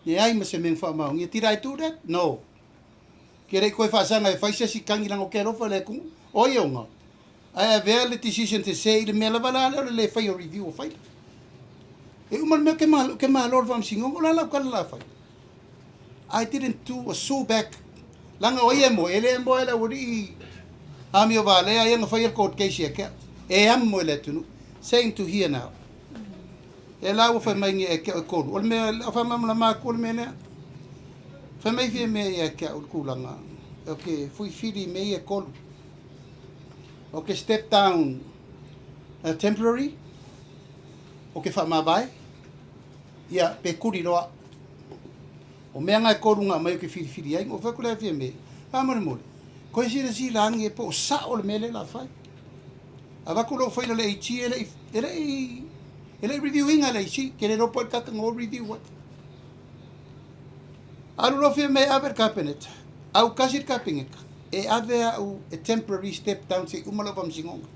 Leai ma se mea na faamaonia. Did I do that? No. Ke le i toe faasaga e fai se isi tagi leaga ou te alofa i le atunuu. O ai e ona? Ae avea le decision sese i le mea lava la lea o le le faia o review o faila. E uma le mea ou te malo i le faamasinoga, o le a lau tala o le a fai? I didn't do a sue back. Leaga o ai e moe? E le moe le aualii amio valea ia na faia le court case ia te au. E amo e le atunuu. Same to here now. E la ua fai mai nei e te au e kolu. O le mea, o faamalamalama atu o le mea lea. Fai mai fia mea ia te au le tulaga. O ke fuifili i mea ia e kolu. O ke step down temporary. O ke faamavae. Ia, pe kuli loa. O mea nga e kolu nga aumai ou te filifili ai, ou fai atu lea Fiame, faamolemole, koe silasila ane po o sao le mea lea o le a fai. Avatu lou faila i le AG e le i, e le i, e le i review ina e le AG, ke le iloa po o ai le tagata na o review ai. Alu loa Fiame e ave i le Kapeneta, aukasi le Kapeneta, e ave au e temporary step down se i uma lau faamasinoga.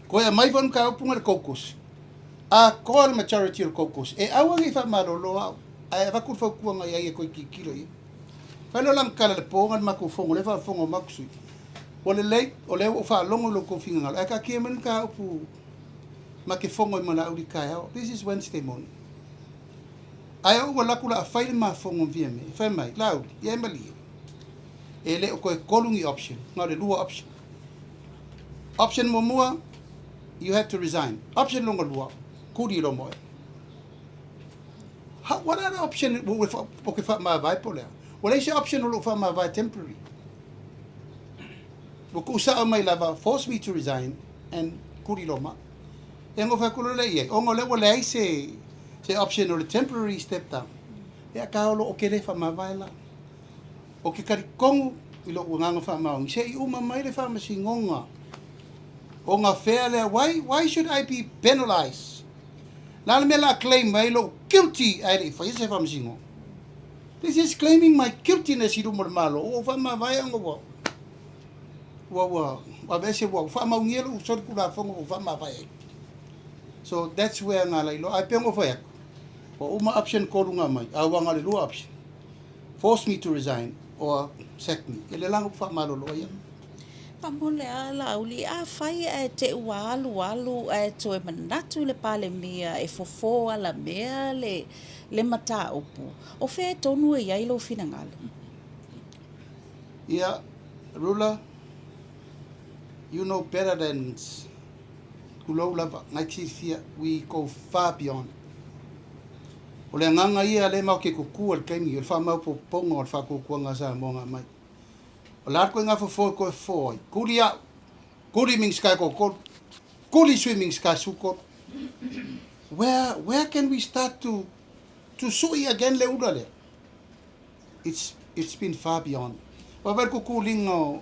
Koe aumai foi le mataupu na le Caucus, atoa le majority o le Caucus, e aua ne i faamalolo au, ae avatu le fautuaga i ai e toe tilotilo i ai. Fai loa lana tala i le po na le matou fono, lea e faafofoga mai atu sui, ua lelei, o lea ua ou faalogo i lo outou finagalo, ae taatia mai le mataupu ma te fono ai ma Laauli taeao. This is Wednesday morning. Ae ou alu atu o le a fai le ma fono ma Fiame, fai mai, Laauli, ia e malie, e le o toe tolu ni option, na o le lua option. Option muamua, you had to resign. Option lona lua, kuli loa ma oe. How, what other option o ke faamavae po o le a? Ua leai se option o lou faamavae temporary. Ua tuusao mai lava, force me to resign and kuli loa ma au. E nofo atu loa lea i ai, ona o lea ua leai se, se option o le temporary step down. Ia ka o lo o ke le faamavae la. Ou te talitonu i lou agaga faamaoni, se i uma mai le faamasinoga o gafea lea, why, why should I be penalised? Le a le mea o le a claim ai lou guilty ae le i faia se faamasinoga? This is claiming my guiltiness i luma o le Malo, ua ou faamavae ona ua, ua, ua aveese, ua faamaugia lou solitulafono ua ou faamavae ai. So that's where na ala ai loa, ae pei ona ou fai atu, ua uma option kolu na aumai, a ua na o le lua option. Force me to resign or sack me. E le laga ou faamalolo ai au. Faamolemole a Laauli, afai ae te ua alualu ae toe manatu le Palemia e fofo alamea le le mataupu, o fea e tonu e i ai lou finagalo? Ia, Rula, you know better than tulou lava, ngai te silafia, we go far beyond. O le agaga ia lea matou te tutu ai i le taimi, o le faamaopoopoga o le faatuatuaga a Samoa na aumai. O le a le ituaiga fofo e toe fofo ai? Kuli au, kuli Minisita e toatolu, kuli Sui Minisita e 13. Where, where can we start to, to sui again le ula lea? It's, it's been far beyond. Vaavaai le kukuliga o,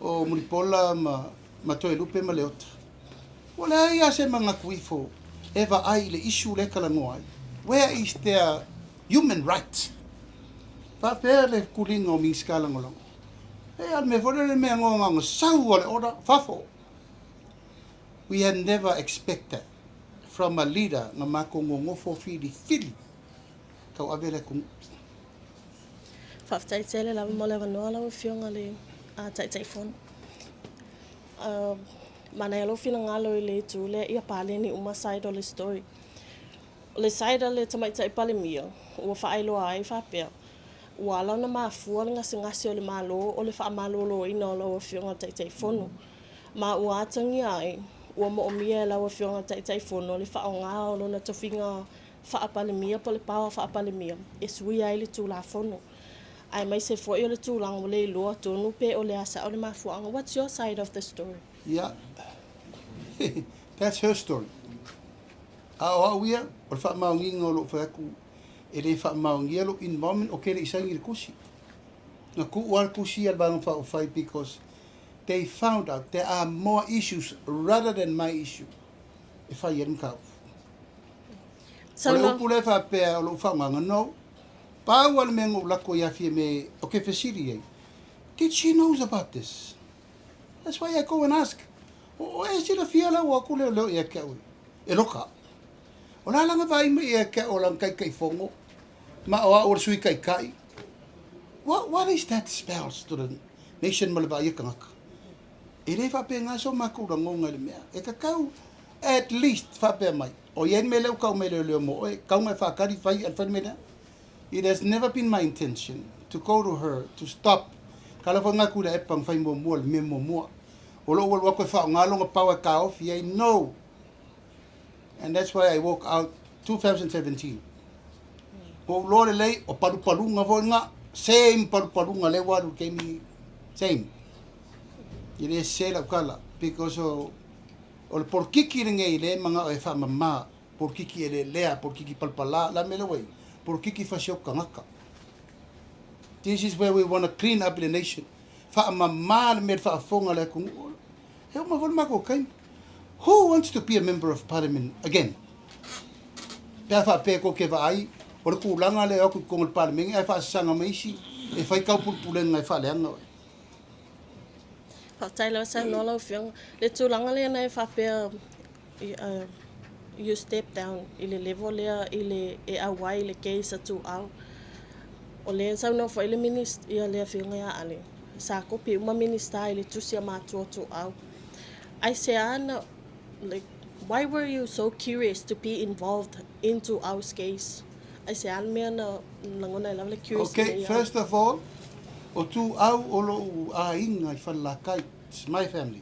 o Mulipola ma, ma Toelupe ma Leota. Ua leai lava se manatu ifo e vaai i le issue lea e talanoa ai. Where is their human right? Faapea le kuliga o Minisita Lagolago. E a le mea foi lea le mea gogaga sau a le order fafo. We had never expect that from a leader na matou nonofo filifili tauave le atunuu. Faafetai tele lava mo le avanoa lau Afioga i le Taitaifono. Manaia lou finagalo i le itu lea ia paleni uma side o le story. O le side a le Tamaitai Palemia, ua faailoa ai faapea, ua ala ona mafua le gasegase o le Malo o le faamaloloina o lau Afioga i le Taitaifono. Ma ua atagia ai, ua moomia e lau Afioga i le Taitaifono le faaaoga o lona tofiga faa-Palemia po o le power faa-Palemia e suia ai le Tulafono. Aemaise foi o le tulaga ua le iloa tonu pe o le a sao le mafuaaga. What's your side of the story? Ia, that's her story. A o au ia, o le faamaoniga o lou fai atu, e le faamaonia lou involvement, ou te le i saini i le tusi. Na tuu lava le tusi ia i le Vaega Faaupufai because they found out there are more issues rather than my issue e fai ai le mataupu. O le upu lea e faapea o lou faaaogaga, no. Pau lava le mea na ou lako ia Fiame ou te fesili ai, did she knows about this? That's why I go and ask. O oe e silafia la ua o atu leoleo ia te au e loka. O le a lana vaai mai ia te au o lana Taitaifono ma o au o le Sui Taitai. What, what is that spells to the nation ma le vaai a tagata? E le faapena so matou lagona i le mea. E tatau at least faapea mai, o i ai le mea lea ua tau mai leoleo mo oe, tau na e faatali fai a le fai le mea lea. It has never been my intention to go to her to stop Kala foi nga Tuilaepa na fai muamua le mea muamua. O lou alu atu e faaaoga lona power e taofi ai, no! And that's why I walk out 2017. Ua ou loa lelei, o palupaluga foi nga, same palupaluga lea ua alu i le taimi, same. E le sese lau tala, because o, o le polokiki lenei lea e manao e faamama. Polokiki eleelea, polokiki palapala, o le a mea lea ua i ai? Polokiki fasioti tagata. This is where we want to clean up the nation. Faamama le mea i le faafofoga a le atunuu. E uma foi le matou taimi. Who wants to be a member of parliament again? Pe a faapea tou te vaai, o le tulaga lea e o atu i totonu o le Palemene ae faasasaga mai isi e fai tau pulepulega e faaleaga oe. Faafetai lava saunoa lau Afioga. Le tulaga lea na e faapea you step down i le level lea i le e auai i le case a Tuuau. O lea e saunoa foi le Minis ia le Afioga ia Ale, sa kopi uma Minista i le tusi a matua o Tuuau. Aisea na like why were you so curious to be involved in Tuuau's case? Aisea le mea na lagona ai lava le curious Okay, ina ia first of all, o Tuuau o lou aiga i Falelatai, it's my family.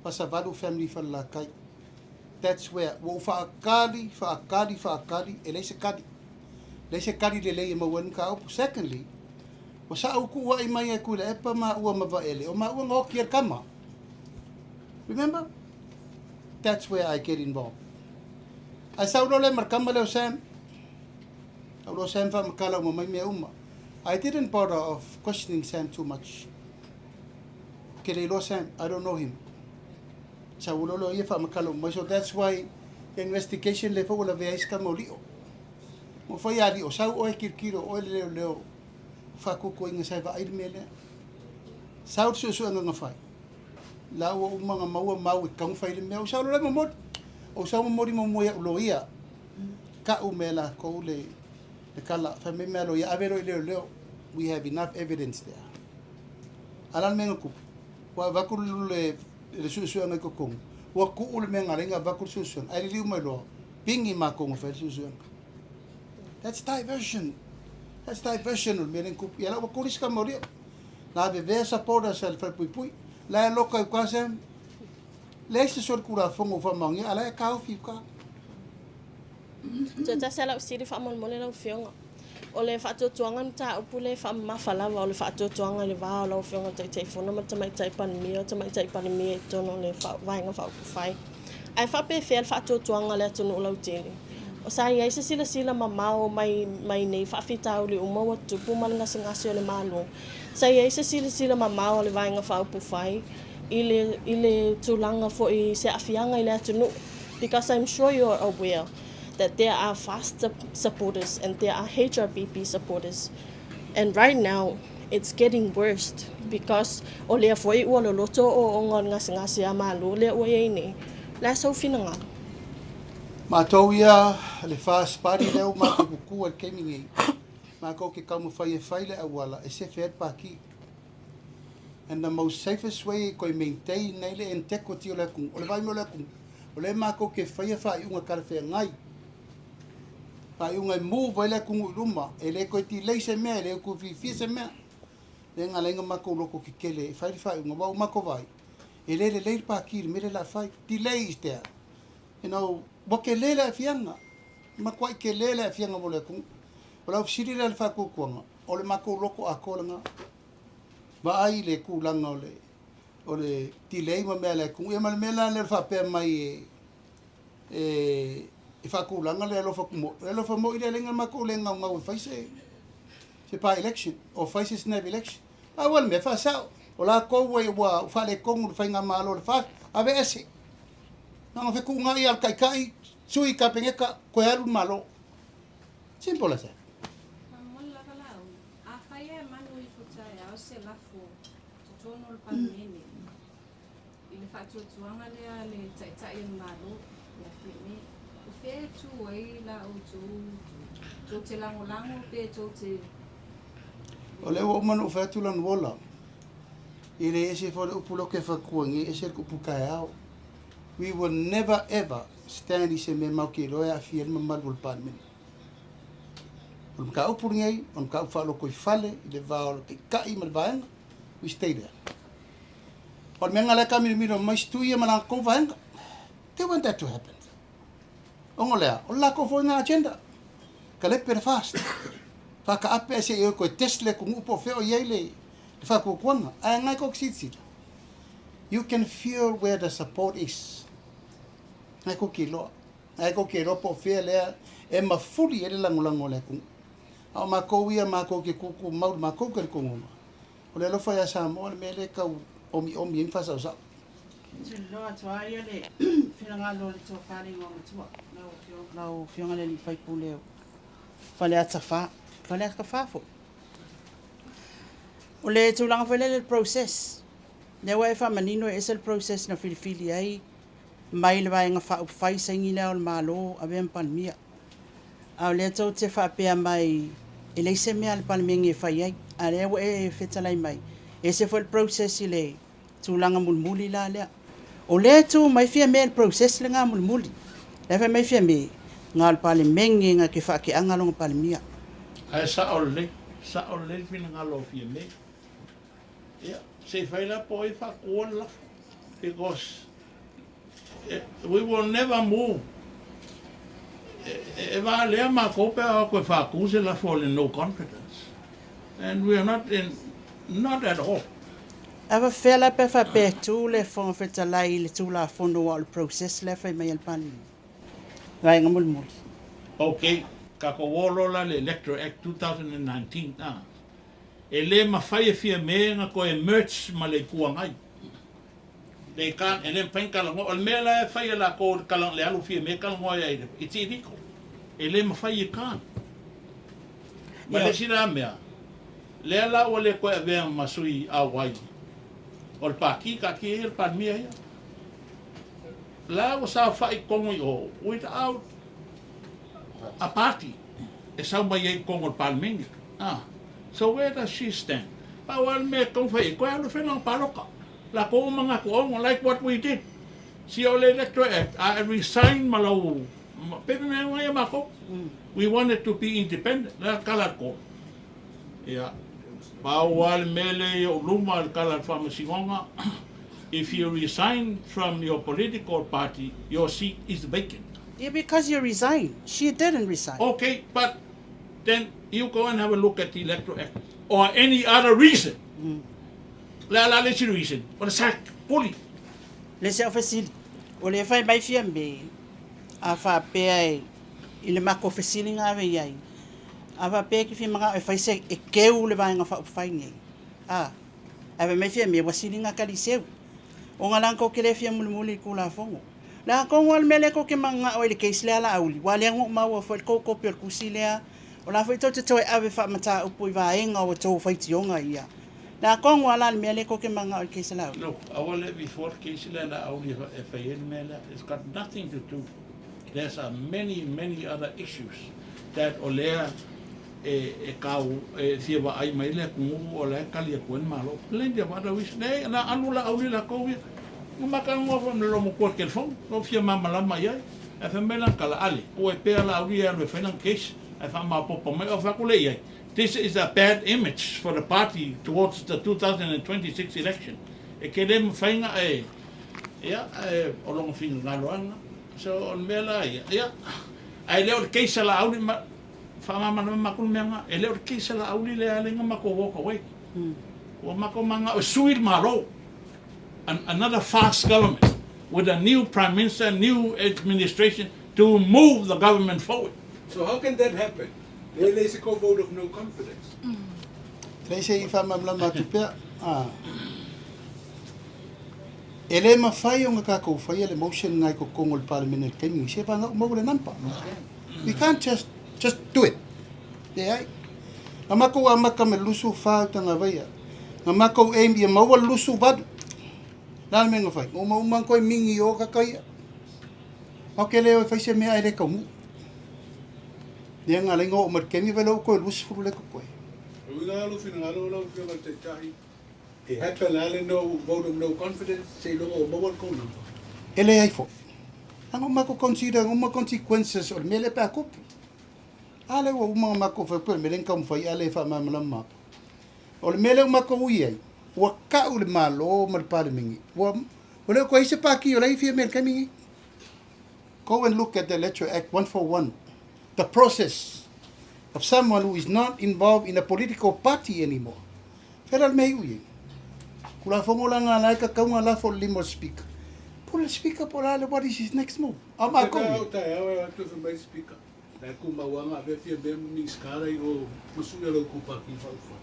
Fasavalu family Falelatai. That's where ua ou faakali, faakali, faakali, e leai se kali. Leai se kali lelei e maua ai le mataupu. Secondly, ua saʻu kuuaʻi mai e Tuilaepa maua ma Vaele, o maua na oti e le tama. Remember? That's where I get involved. Ae sau loa lea ma le tama lea o Sam. Sau loa Sam faamatala uma mai mea uma. I didn't bother of questioning Sam too much. Ke le iloa Sam, I don't know him. Sau loa lea o ia faamatala uma mai. So that's why the investigation lea foi ua lavea ai si tama o Lio. Ua fai a Lio, sau oe tilotilo, oe le leoleo faatuatuaina sa e vaai le mea lea. Sau le suesuega na fai. La ua uma na maua mau e tatau ona fai le mea. Ou sau loa la e momoli. Ou sau momoli muamua ia'u loia. Tau mai e latou le le tala. Fai mai mea loia, ave loa i leoleo. We have enough evidence there. A o le a le mea na tupu? Ua avatu le le suesuega i totonu. Ua tuu le mea na ala ai ona avatu le suesuega. Ae liliu mai loa, pigi matou na fai le suesuega. That's diversion. That's diversion o le mea lea na tupu. Ia la ua tuli si tama o Lio. Na avevea supporters a le Falepuipui. La e loka i uka Sam. Leai se solitulafono ua faamaonia, a la e taofi i uka. Toe tasi lava lau fesili faamolemole lau Afioga. O le faatuatuaga mataupu lea e faamamafa lava, o le faatuatuaga i le va o lau Afioga i le Taitaifono ma le Tamaitai Palemia, o le Tamaitai Palemia i totonu o le Vaega Faaupufai. Ae faapefea le faatuatuaga a le atunuu lautele? Sa i ai se silasila mamao mai mai nei faafitauli uma ua tutupu ma le gasegase o le Malo? Sa i ai se silasila mamao a le Vaega Faaupufai i le i le tulaga foi i se aafiaga i le atunuu? Because I'm sure you are aware that there are FAST supporters and there are HRPP supporters and right now it's getting worst because o lea foi ua loloto ooooga o le gasegase a Malo lea ua i ai nei. O le a sou finagalo? Matou ia le FAST party lea ua matou kuku ai i le taimi nei, matou te taumafai e fai le auala e sefe ai le pati. And the most safest way e toe maintain ai le integrity o le atunuu, o le vaai mai o le atunuu, o lea matou te faia faaiuga talafeagai, faaiuga e move ai le atunuu i luma, e le toe delay se mea, e le toe fiafia se mea. Lea na ala ai ona matou loto tetele e fai le faaiuga, aua ua matou vaai, e le lelei le pati i le mea lea o le a fai. Delay is there. You know, ua tele le aafiaga, matuai tele le aafiaga mo le atunuu. O lau fesili lea i le faatuatuaga, o le matou loto atoa lena. Vaai i le tulaga o le o le delay ma mea a le atunuu. Ia ma le mea la lea o le faapea mai e e e faatulaga le alofa moi. O le alofa moi lea leaga matou le gaugau e fai se se by election o fai se snap election. Pau lava le mea faasao, o latou ua ua faaletonu le faigamalo o le FAST, aveese. Na ona fetuunai lava o le taitai, sui Kapeneta, toe alu le Malo. Simple as that. Faamolemole lava Laauli, afai e manu ifo taeao se lafo totonu o le Palemene i le faatuatuaga lea a le Taitai o le Malo ia Fiame, o fea e tu ai la outou itu? Tou te lagolago pe tou te. O lea ua uma ona ou fai atu Lanuola, e le ese foi le upu lea ou te fai nei, e ese le upu taeao. We will never ever stand i se mea matou te iloa e aafia ai le mamalu o le Palemene. O le mataupu lenei, o le mataupu faalotoifale i le va o le Taitai ma le Vaega, we stay there. O le mea lena lea e taamilomilo mai si tui ia ma latou vaega. They want that to happen. Ona o le a? O le latou foi lena agenda. Kalepe le FAST. Faakaape ae se i o e toe test le atunuu po o fea o i ai le faatuatuaga. Ae ngai kou silasila. You can feel where the support is. Ngai kou te iloa. Ae kou ke iloa po o fea lea e mafuli ai le lagolago a le atunuu. A o makou ia, makou te kūkū mau i le makou talitonuga, o le alofa ia Samoa le mea lea e tau omiomi ai ma faasaosao. Tuliloa atu lava ia le finagalo o le tofa le igoa matua, lau Afioga, lau Afioga i le alii faipule o Faleata 4, Faleata 4 foi. O le tulaga foi lele i le process, lea ua e faamanino e ese le process na filifili ai mai le Vaega Faaupufai saini Le Ao o le Malo avea ma Palemia. A o lea tou te faapea mai e leai se mea a le Palemene e fai ai, a o lea ua e fetalai mai e ese foi le process i le tulaga mulimuli la lea. O lea e tu mai Fiame i le process lena mulimuli. La e fai mai Fiame, na o le Palemene na te faateaga lona Palemia. Ae sao lelei, sao lelei le finagalo o Fiame. Ia, se i fai la po o ai e faatuua le lafo because we will never move. E valea matou pe a o atu e faatu se lafo o le no confidence and we are not in, not at all. Ae fea la pe faapea e tu le Fofoga Fetalai i le Tulafono aua o le process lea e fai mai e le Palemene? Vaega mulimuli. Ok, tatou o loa la i le Electoral Act 2019 a. E le mafai e Fiame ona toe merge ma le Itu Agai. They can't, e le mafai ona talanoa. O le mea la e fai e latou i le, le alu Fiame talanoa ai i le, it's illegal. E le mafai, you can't. Ma le isi la mea, lea la ua le toe avea ma sui auai o le Pati, taatia ia le Palemia ia. La ua saofai i totonu i o without a party e sau mai ai i totonu o le Palemene. Ah, so where does she stand? Pau lava le mea e taumafai ai, toe alu e fai lana palota. Latou uma na tuaono, like what we did. Sia o le Electoral Act, a e resign ma lau, pei mea uma ia matou. We wanted to be independent, le a tala le court. Ia, pau lava le mea lea i ou luma le tala a le Faamasinoga, if you resign from your political party, your seat is vacant. Yeah, because you resign. She didn't resign. Okay, but then you go and have a look at the Electoral Act or any other reason. Le a la le isi reason, o le sack, puli. Le isi au fesili, o lea fai mai fia me, a faapea e, i le matou fesili na ave i ai, a faapea e te fia manao e fai se, e keu le vaega faaupufai nei, a, ae fai mai fia me, ua sili na tali seu. Ona la tou te le fia mulimuli i le Tulafono. Le a tonu lava le mea lea tou te mananao ai i le case lea a Laauli, ua lea na ou maua foi le tou kopi o le tusi lea, o la foi tou te toe ave faamataupu i vaega o tou faitioga ia. Le a tonu lava la le mea lea tou te mananao ai i le case a Laauli. Look, aua le before le case lea a Laauli e fai ai le mea lea, it's got nothing to do, there's a many, many other issues that o lea e kau e fia vaai mai le atunuu o la e tali atu ai le Malo. Plenty of other reasons. Leai, na alu Laauli latou ia. Na ma talanoa foi ma le loomatua i le telefoni, na ou fia malamalama i ai. Ae fai mai lana tala, Ale, tuu ai pea Laauli e alu e fai lana case, ae faamaopoopo mai. Ou fai atu lea i ai, this is a bad image for the party towards the 2026 election. E tele mafai na e, ia, ae o lona finagalo lava lena. So, o le mea la ia, ia, ae le o le case a Laauli ma, Faamalamalama atu le mea lena, e le o le case a Laauli lea ala ai ona matou walk away. Ua matou manao e sui le Malo, another fast government with a new Prime Minister, new administration to move the government forward. So how can that happen? Lea e leai se kou vote of no confidence. E leai se i faamalamalama atu pea. E le mafai ona tatou faia le motion lena i totonu o le Palemene i le taimi lenei, se vagana ua maua le number. We can't just just do it. Leai. Na matou amata ma le 24 tausaga. Na matou aim ia maua le 28. Le a le mea na fai? Na uma uma ona toe mingi i o kaka ia. Matou te le o e fai se mea ae le taunuu. Lea na ala ai ona oo mai i le taimi wai lea ua toe 20 lea totoe. O uiga lava lou finagalo lau Afioga i le Taitai, e happen lava le no vote of no confidence seiloga ua maua le kou number. E leai foi. Leaga ua matou consider uma consequences o le mea lea pe a tupu. A lea ua uma ona matou fai atu o le mea lea na taumafai a lea e faamalamalama atu. O le mea lea ua matou ui ai, ua tau le Malo ma le Palemene, ua ua le o toe i ai se pati o la e fia mea i le taimi lenei. Go and look at the Electoral Act 141, the process of someone who is not involved in a political party anymore. Fea la le mea e iu i ai? Tulafono la na ala ai tatau ona lafo le lima o le Speaker. pule le Speaker po o le a le what is his next move. A o makou ia. O taeao e o atu e fai mai le Speaker, la e kumau lava na avea Fiamē ma Minista la i o ma sui a la outou Pati Faaupufai.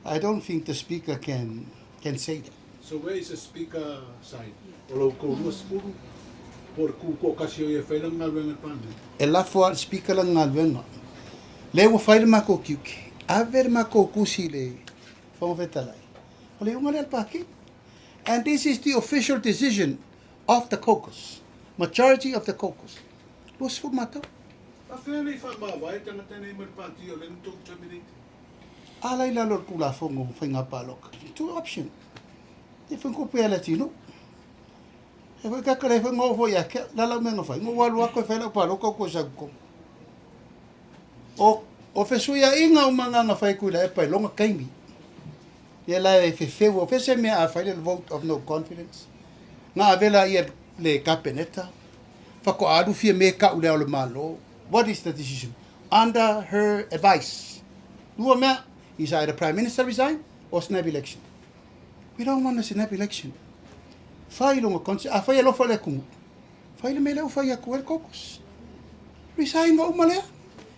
I don't think the Speaker can can say that. So where is the Speaker side? O lo outou 20 po o le ku toatasi o ia e fai lana galuega i le Palemene? E lafo lava i le Speaker lana galuega. Lea ua fai le makou tiute, ave le makou tusi i le Fofoga Fetalai, o le iuga lea a le Pati. And this is the official decision of the caucus, majority of the caucus. 20 matou. Afea nei faamavae tagata nei mai le Pati o lea na tou terminate? A la i lalo o le Tulafono o Faiga Palota, two option. E fai kope a le atinuu. E foi kaka le foi ngo foi ia ke la la menga fai. Ngo alu ako e fai lau paloka ko sa ko. O o fesuiaiga uma nga nga fai kui la e pai longa kaimi. Ia la e fefeu o fese mea a fai le vote of no confidence. Nga avela ia le kapeneta. Whako alu fia me ka ule o le malo. What is the decision? Under her advice. Lua mea, is either Prime Minister resign or snap election. We don't want a snap election. Fai longa konse, a fai alofa le kumu. Fai le mea lea ua fai atu ai le caucus. Resign ma uma lea.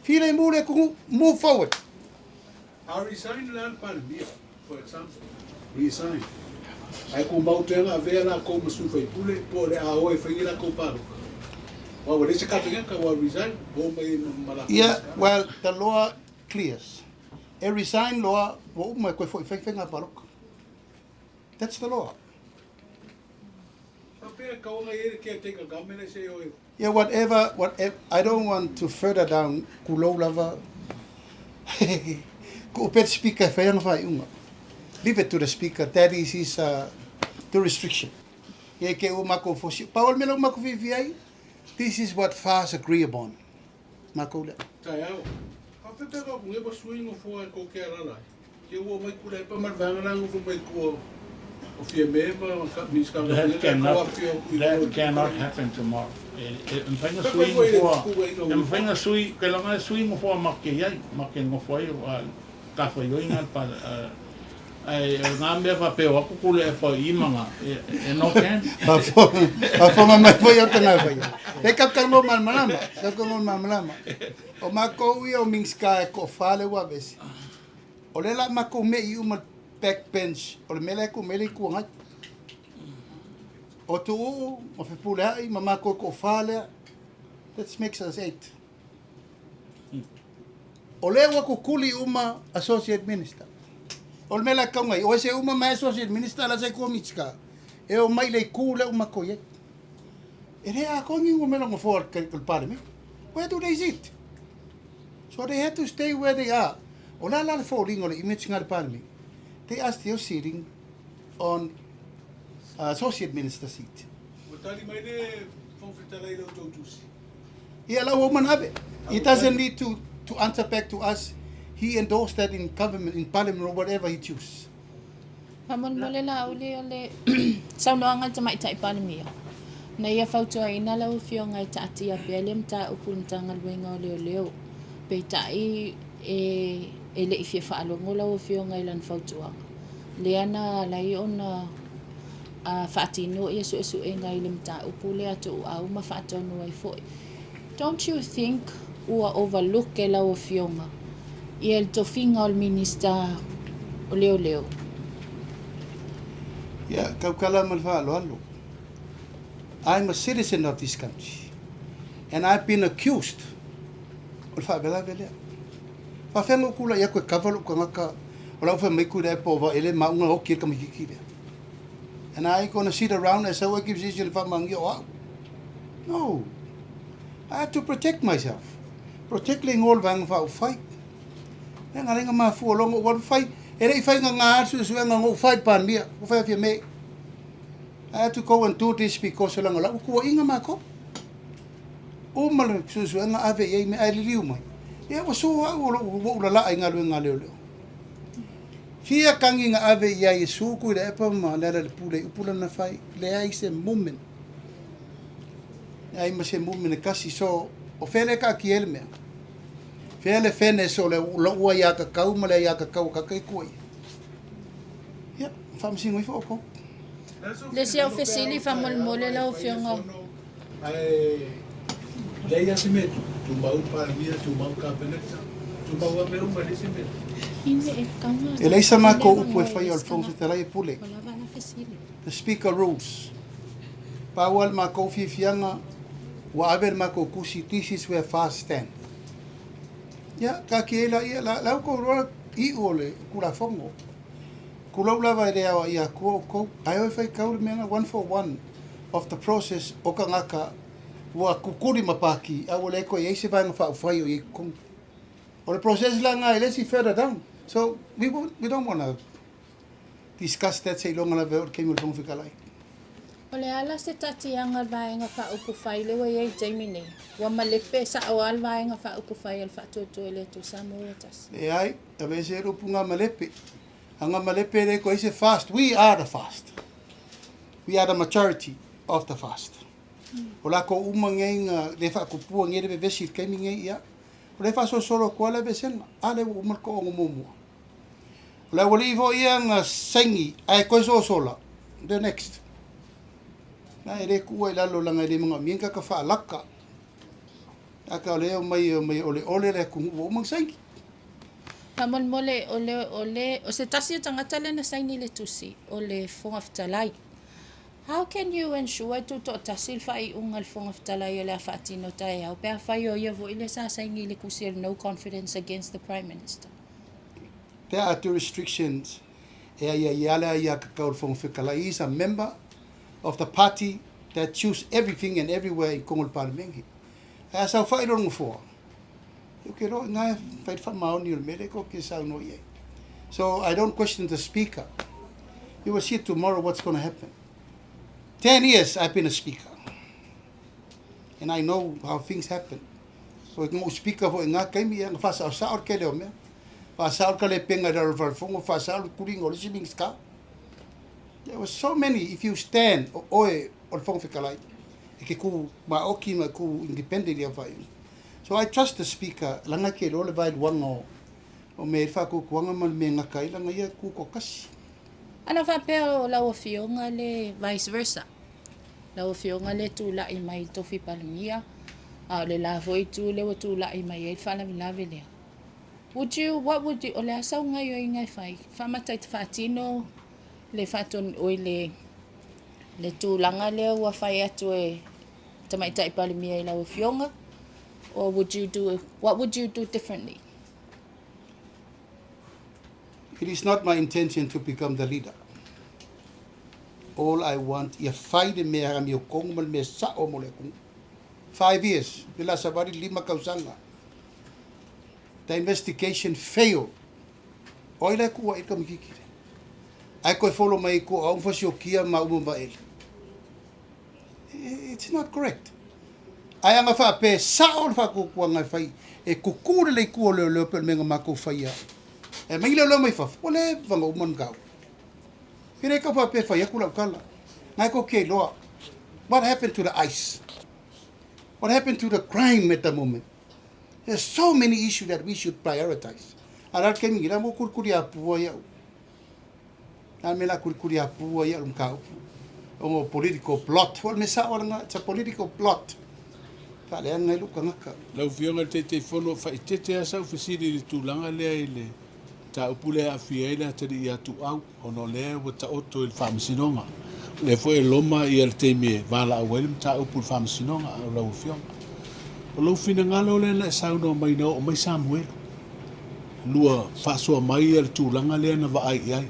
Filemu le atunuu, move forward. A resign la le Palemia, for example, resign. Ae tumau te ana avea lakou ma sui faipule po o le a o e fai ni lakou paloka. Aua ua leai se Kapeneta ua resign, ua o mai ma lakou Yeah, well, the law clears. E resign loa, ua uma e koe foi fai faiga paloka. That's the law. Faapea e tau ana i ai le caretaker government e se i o e Yeah whatever whatever I don't want to further down kulou lava Kuu pea le speaker e fai ana faaiuga. Leave it to the speaker that is his uh, jurisdiction. Ia ke ua makou fosi. Pau o le mea lea ua makou fiafia ai, this is what FAS agree upon. Makou lea. Taeao. Faafetai ka ku ngepa sui nofoa e ko ke alala ai. Ke ua mai kula epa ma le vaega la nofo mai tua o Fiame ma Minisita o That Kapeneta cannot, ko afio i that o i cannot Tupua. happen tomorrow. E, e mafai na Ka sui koe le nofoa, tupuga ina e ua mafai na sui, ke laga e sui nofoa ma ke iai, ma ke nofo ai a tafaioiga le pa, a, ae o ngā mea faapea o aku kule e pau i manga, e, e no can. Faafofoga mai foi au tagata faia. E kaukau malamalama, kaukau malamalama. O makou ia o Minska e toafa lea ua aveese. O lea la makou me'i uma le back bench o le mea lea e tu mai le Itu Agai. O Tuuu ma Fepuleai ma makou e toafa lea, that makes us eight. O lea ua kukuli uma associate minister. O le mea la e tau nei, o ese uma mai associate minister la se kua Minska e o mai le itu lea ua makou i ai. E le atoa ni numera nofoa o le Palemene. Where do they sit? So they have to stay where they are. O le a la le foliga o le image nga le Palemene? They are still sitting on associate minister seat. Ua tali mai le Fofoga Fetalai i la outou tusi. Ia la ua uma ona ave. He doesn't need to to answer back to us. He endorsed that in government, in parliament or whatever he choose. Faamolemole Laauli o le saunoaga a le Tamaitai Palemia, na ia fautuaina lau Afioga e taatia pea le mataupu i le Matagaluega o Leoleo, peitai e e le i fia faalogo lau Afioga i lana fautuaga, lea na ala ai ona faatino ia suesuega i le mataupu lea a Tuuau ma faatonu ai foi. Don't you think ua overlook e lau Afioga ia le tofiga o le Minista o Leoleo? Ia, tautala ma le faaaloalo. I'm a citizen of this country and I've been accused o le faalavelave lea. Faafefea na ou tulai atu e cover lou tagata o la ua fai mai Tuilaepa ua vaele ma au na oti ai le tamaititi lea. And I ain't gonna sit around as sau accusation e faamaonia o au. No. I have to protect myself. Protect le igoa o le Vaega Faaupufai. Lea na lenga mafua loa na ou alu fai. E le i fai gaga le suesuega na ou fai i le Palemia. Ua fai afia me. I have to go and do this because leaga o la ua tuuaiga matou. Uma le suesuega ave i ai mea ae liliu mai. Ia ua sua au o lou ua ou lalaa i galuega a leoleo. Fia tagi na ave i ai e Sue Tuilaepa ma Lealailepule i upu lana fai, leai se movement. Leai ma se movement e tasi. So, o fea lea e taatia ai le mea? Fea le fairness o le lou aiatatau ma le aiatatau a tagata ia e tua i ai? Ia, faamasino ifo outou. Le isi au fesili faamolemole lau Afioga. Ae leai lava se mea e tupu, tumau le Palemia, tumau le Kapeneta, tumau lava mea uma e leai se mea e tupu. E leai sa matou upu e faia o le Fofoga Fetalai e pule. The Speaker rules. Pau lava le matou fiafiaga ua ave le matou tusi, this is where FAST stand. Ia, taatia ai laia, la ua outou iloa iu o le Tulafono. Tulou lava e le aoaia atua outou, ae o e faitau le mea na one for one of the process o tagata ua tutuli ma pati a ua le toe i ai se vaega faaupufai o i ai i totonu. O le process la na e le isi further down. So we won't, we don't wanna discuss that seiloga lava e oo i le taimi o le Fofoga Fetalai. O le a la se taatiaga o le Vaega Faaupufai lea ua i ai i le taimi nei? Ua malepe sao lava le Vaega Faaupufai a le Faatuatua i le Atua Samoa ua tasi. Leai, aveese le upu gamalepe. A gamalepe e le toe i ai se fast. We are the fast. We are the majority of the fast. O lakou uma nei na le faatupua nei le vevesi i le taimi nei, ia, o lea e faasolosolo atu lava le aveesega. A lea ua uma le toaono muamua. O le aualii foi ia na saini ae toe sosola, the next. Na e le tuua i lalo leaga e le manaomia ni tagata faalata. Tagata o lea e omai e omai e oleole le atunuu ua uma ona saini. Faamolemole, o le, o le, o se tasi o tagata lea na saini i le tusi, o le Fofoga Fetalai. How can you ensure e tutoatasi le faaiuga a le Fofoga Fetalai o le a faatino taeao pe afai o ia foi lea sa saini i le tusi o le no confidence against the Prime Minister? There are two restrictions e aiaia le aiatatau a le Fofoga Fetalai, he is a member of the party that choose everything and everywhere i totonu o le Palemene. Ae a saofai loa le Nofoa, ou te iloa i ina e fai le faamaoni o le mea lea tou te saunoa i ai. So I don't question the speaker. You will see tomorrow what's going to happen. 10 years I've been a speaker. And I know how things happen. So i ngou speaker foi ngā taimi ia, na whaasaosao le tele o mea. Whaasao le kalepenga i lalo o le falefono, whaasao le tulinga o le isi Minista. There were so many, if you stand, o oe o le Fofoga Fetalai, e ke kū maoti ma kū independent i au whaaiuga. So I trust the speaker, langa ke iloa le vaeluaga o, o mea i le faatuatuaga ma le mea e gata ai, langa ia e kū toatasi. Ana faapea o lau Afioga le vice versa, lau Afioga le tulai mai i le tofi Palemia, a o le la foi itu lea ua tulai mai ai le faalavelave lea. Would you, what would you, o le a sau gaioiga e fai? Faamata i te faatino le faatonu, oi le, le tulaga lea ua fai atu e Tamaitai Palemia i lau Afioga, or would you do, what would you do differently? It is not my intention to become the leader. All I want, ia fai le mea amiotonu ma le mea sao mo le atunuu. 5 years, le la savali lima tausaga. The investigation failed. O ai la e kuʻu ai i le kamikiki lea? Ae toe follow mai i tua o au ma fasiokia ma uma vaele. It's not correct. Ae ana faapea e sao le faatuatuaga e fai, e tutū lelei i tua o leoleo pei o le mea na matou faia. E aumai leoleo mai fafo, ua leva ona uma le mataupu. E le tau faapea e fai atu lau tala. Na e tou te iloa, what happened to the ice? What happened to the crime at the moment? There's so many issues that we should prioritize. A la le taimi nei, la mo kulikuli apua ia'u. Na me la kulikuli apua ia'u le mataupu. Ona o political plot. O le mea sao lena, it's a political plot. Faaleaga ai lou tagata. Lau Afioga i le Taitaifono, faaeteete lava sau fesili i le tulaga lea i le mataupu lea e aafia ai le atalii ia Tuuau, ona o lea ua taoto i le Faamasinoga. O lea foi e loma le taimi e valaau ai le mataupu i le Faamasinoga o lau Afioga. O lou finagalo lea na e saunoa mai na oo mai Samuelu, lua faasoa mai le tulaga lea na vaai i ai,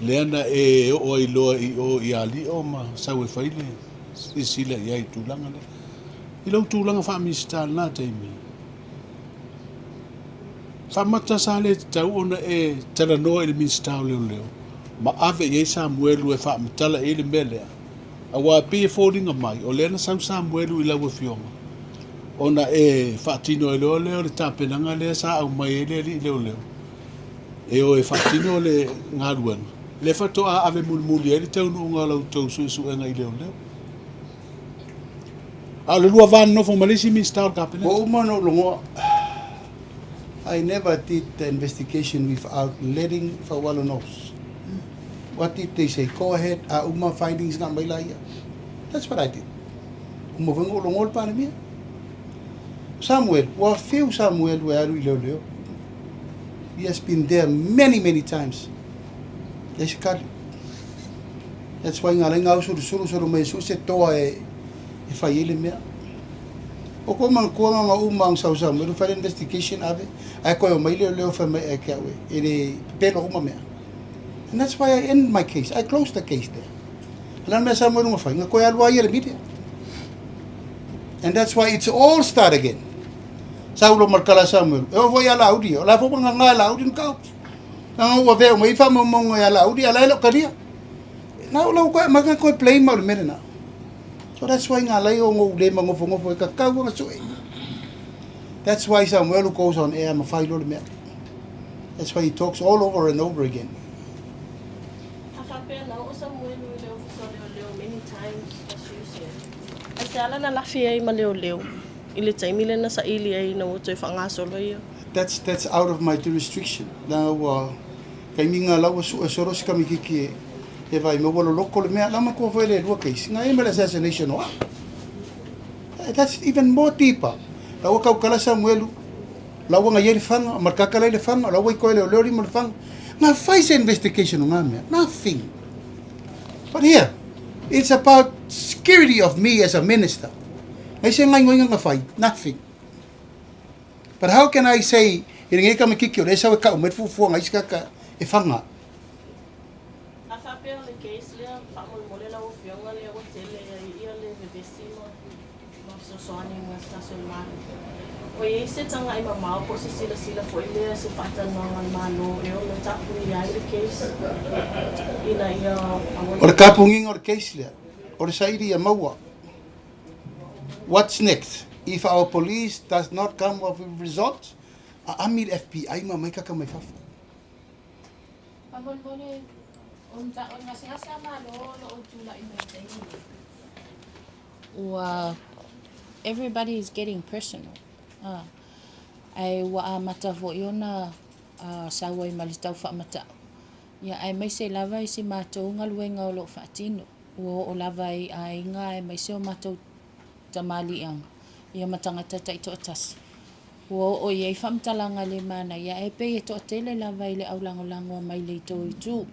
lea na e oo ai loa i o i Alio ma sau e fai le silasila i ai i le tulaga lea. I lou tulaga faa-Minisita i lena taimi, Faamata sa le tatau ona e talanoa i le Minisita o Leoleo ma ave i ai Samuelu e faamatala i ai le mea lea, aua e pei e foliga mai o lea na sau Samuelu i lau Afioga ona e faatino ai loa lea o le tapenaga lea sa aumai ai le alii leoleo e o e faatino le galuega, lea faatoa ave mulimuli ai le taunuuga o la outou suesuega i leoleo. A o le lua va nonofo ma le isi Minisita o le Kapeneta. Ua uma ona ou logoa. I never did the investigation without letting Faualo knows. What did they say? Go ahead, a uma findings na aumai laia. That's what I did. Uma foi ona ou logoa le Palemia. O Samuel, ua fiu Samuel e alu i leoleo. He has been there many, many times. Leai se kali. That's why ngā lai ngā usulusulu solo mai e sue se toa e, e fai ai le mea. O ko manatua nga nga uma ang sau Samuel fai le investigation ave, ae koe omai leoleo fai mai e ke au e, e le pepelo uma mea. And that's why I end my case. I close the case there. Lana mea Samuel nga fai, nga koe alu ai le media. And that's why it's all start again. Saulo ma le kala Samuel. E ovo ia Lauli, o la fo nga nga Lauli no kau. Nga ua veo mai fa mo mo ia Lauli ala lo kalia. Na o lau koe ma ka koe play ma le mele na. So that's why nga lai o ngo le ma ngofo ngofo e ka kau nga sue. That's why Samuel goes on air ma fai lo le mea. That's why he talks all over and over again. A faapea na oo Samuelu i le ofisa o leoleo many times as you said. Ai se ala na lafi ai ma leoleo i le taimi lea na saili ai ina ua toe faagasolo ia? That's that's out of my jurisdiction. Leaga ua kaimiga la ua sue solo si kamikiki e e vaai mai ua loloko le mea. La matua foi le lua case. Nga ia ma le assassination o au. That's even more deeper. La ua kaukala Samuelu La ua ngai ai le fanga, ma le kakala ai le fanga, la ua i koe leoleo lima le fanga. Nga fai se investigation o nga mea. Nothing. But here, it's about security of me as a minister. Ngai se ngai ngoinga nga fai. Nothing. But how can I say, i le ngei kamikiki o le esa o e kau mai le fuafua ngai se kaka e fanga. A faapea o le case lea faamolemole lau afioga lea ua tele ai ia le vevesi ma ma fesoasoani ma se tasi o le Malo. Ua i ai se tagai mamao po o se silasila foi lea se faatalanoaga a le Malo e ono tapunia ai le case ina ia aua O le tapugiga o le case lea, o le saili ia maua. What's next? If our police does not come up with results, aami le FBI ma aumai kaka mai fafo. Faamolemole, o le gasegase a Malo o lo o tulai mai i taimi nei. Ua everybody is getting personal a ae ua amata foi ona sau ai ma le tau faamatau ia aemaise lava i si matou galuega o lo o faatino ua oo lava i aiga aemaise o matou tamaliiaga ia ma tagata taitoatasi ua oo i ai faamatalaga le manaia ae pei e toatele lava i le aulagolago mai le tou itu.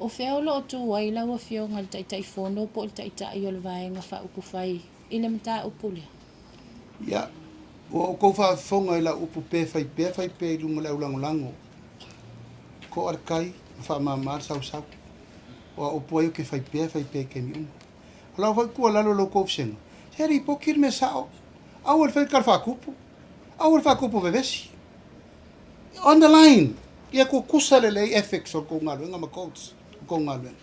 O fea o lo o tu ai lau Afioga i le Taitaifono po o le Taitai o le Vaega Faaupufai i le mataupu lea? Ia, ua outou faafofoga i lau upu pe fai pea fai pea i luga o le aulagolago, koa le kai ma faamama le sausau. O a upu ai ou te fai pea fai pea i taimi uma. O lau foi tuualalo i lo outou vasega, se lipoti le mea sao, aua le fai le tala faatupu, aua le faatupu vevesi. On the line, ia tutusa lelei ethics o le tou galuega ma codes o tou galuega.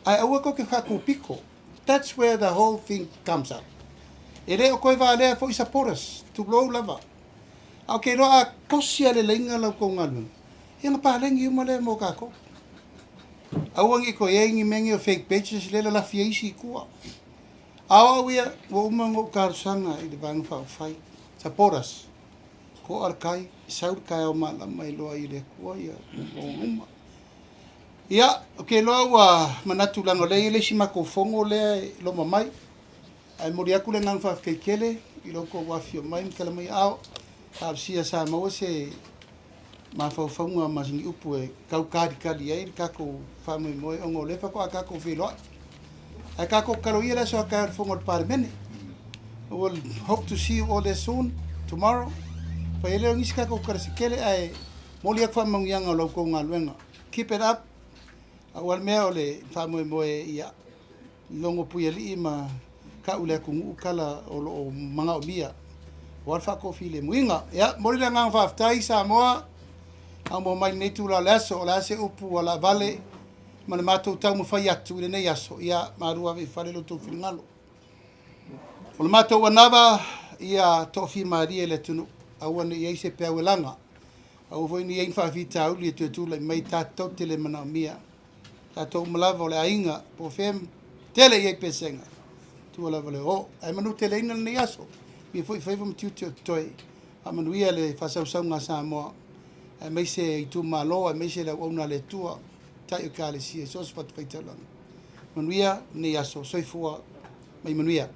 Ae aua tou te faatupito. That's where the whole thing comes up. E le o toe valea foi supporters, tulou lava. A ou te iloa a tosi a leleiga la outou galuega, ia ona paleni uma lea mo tatou. Aua ne i toe i ai ni mea nei o fake pages lea e lalafi ai isi i tua. A o au ia, ua uma ona ou talosaga i le Vaega Faaupufai, support us. Koa le kai, sau le taeao malama e loa ai e le Atua ia mea uma. Ia, ou te iloa ua manatu leaga o lea e i ai le isi matou fono lea e loma mai. Ae momoli atu le agaga faafetai tele i lo outou afifio mai ma tala mai aao. Talosia sa maua se mafaufauga ma ni upu e tau kalikali ai le tatou faamoemoe ona o lea faatoa tatou feiloai. Ae tatou tatalo ia le aso a taeao i le fono a le Palemene. We will hope to see you all there soon, tomorrow. Fai ai lea o nisi tatou tala se tele ae momoli atu faamanuiaga o la outou galuega. Keep it up. Aua le mea o le faamoemoe ia logo Puialii ma kau le atunuu tala o lo o manaomia aua le faatoafilemuiga. Ia, momoli le agaga faafetai Samoa, aumua mai lenei itula o le aso, o le a se upu ua laavale ma le matou taumafai atu i lenei aso, ia malu ave i fale lo outou finagalo. O le matou anava, ia toafimalie le atunuu, aua ne i i ai se peau e laga, aua foi ne i i ai ni faafitauli e toe tulai mai tatou te le manaomia. Tatou uma lava o le aiga, po o fea e tele i ai pesega, tua lava le oo. Ae manuteleina lenei aso, ia foi faiva ma tiute o totoe. Faamanuia le faasausauga a Samoa, aemaise itumalo, aemaise le auauna a le Atua. Taitai o Ekalesia i so o se fatafaitaulaga. Manuia lenei aso. Soifua ma ia manuia.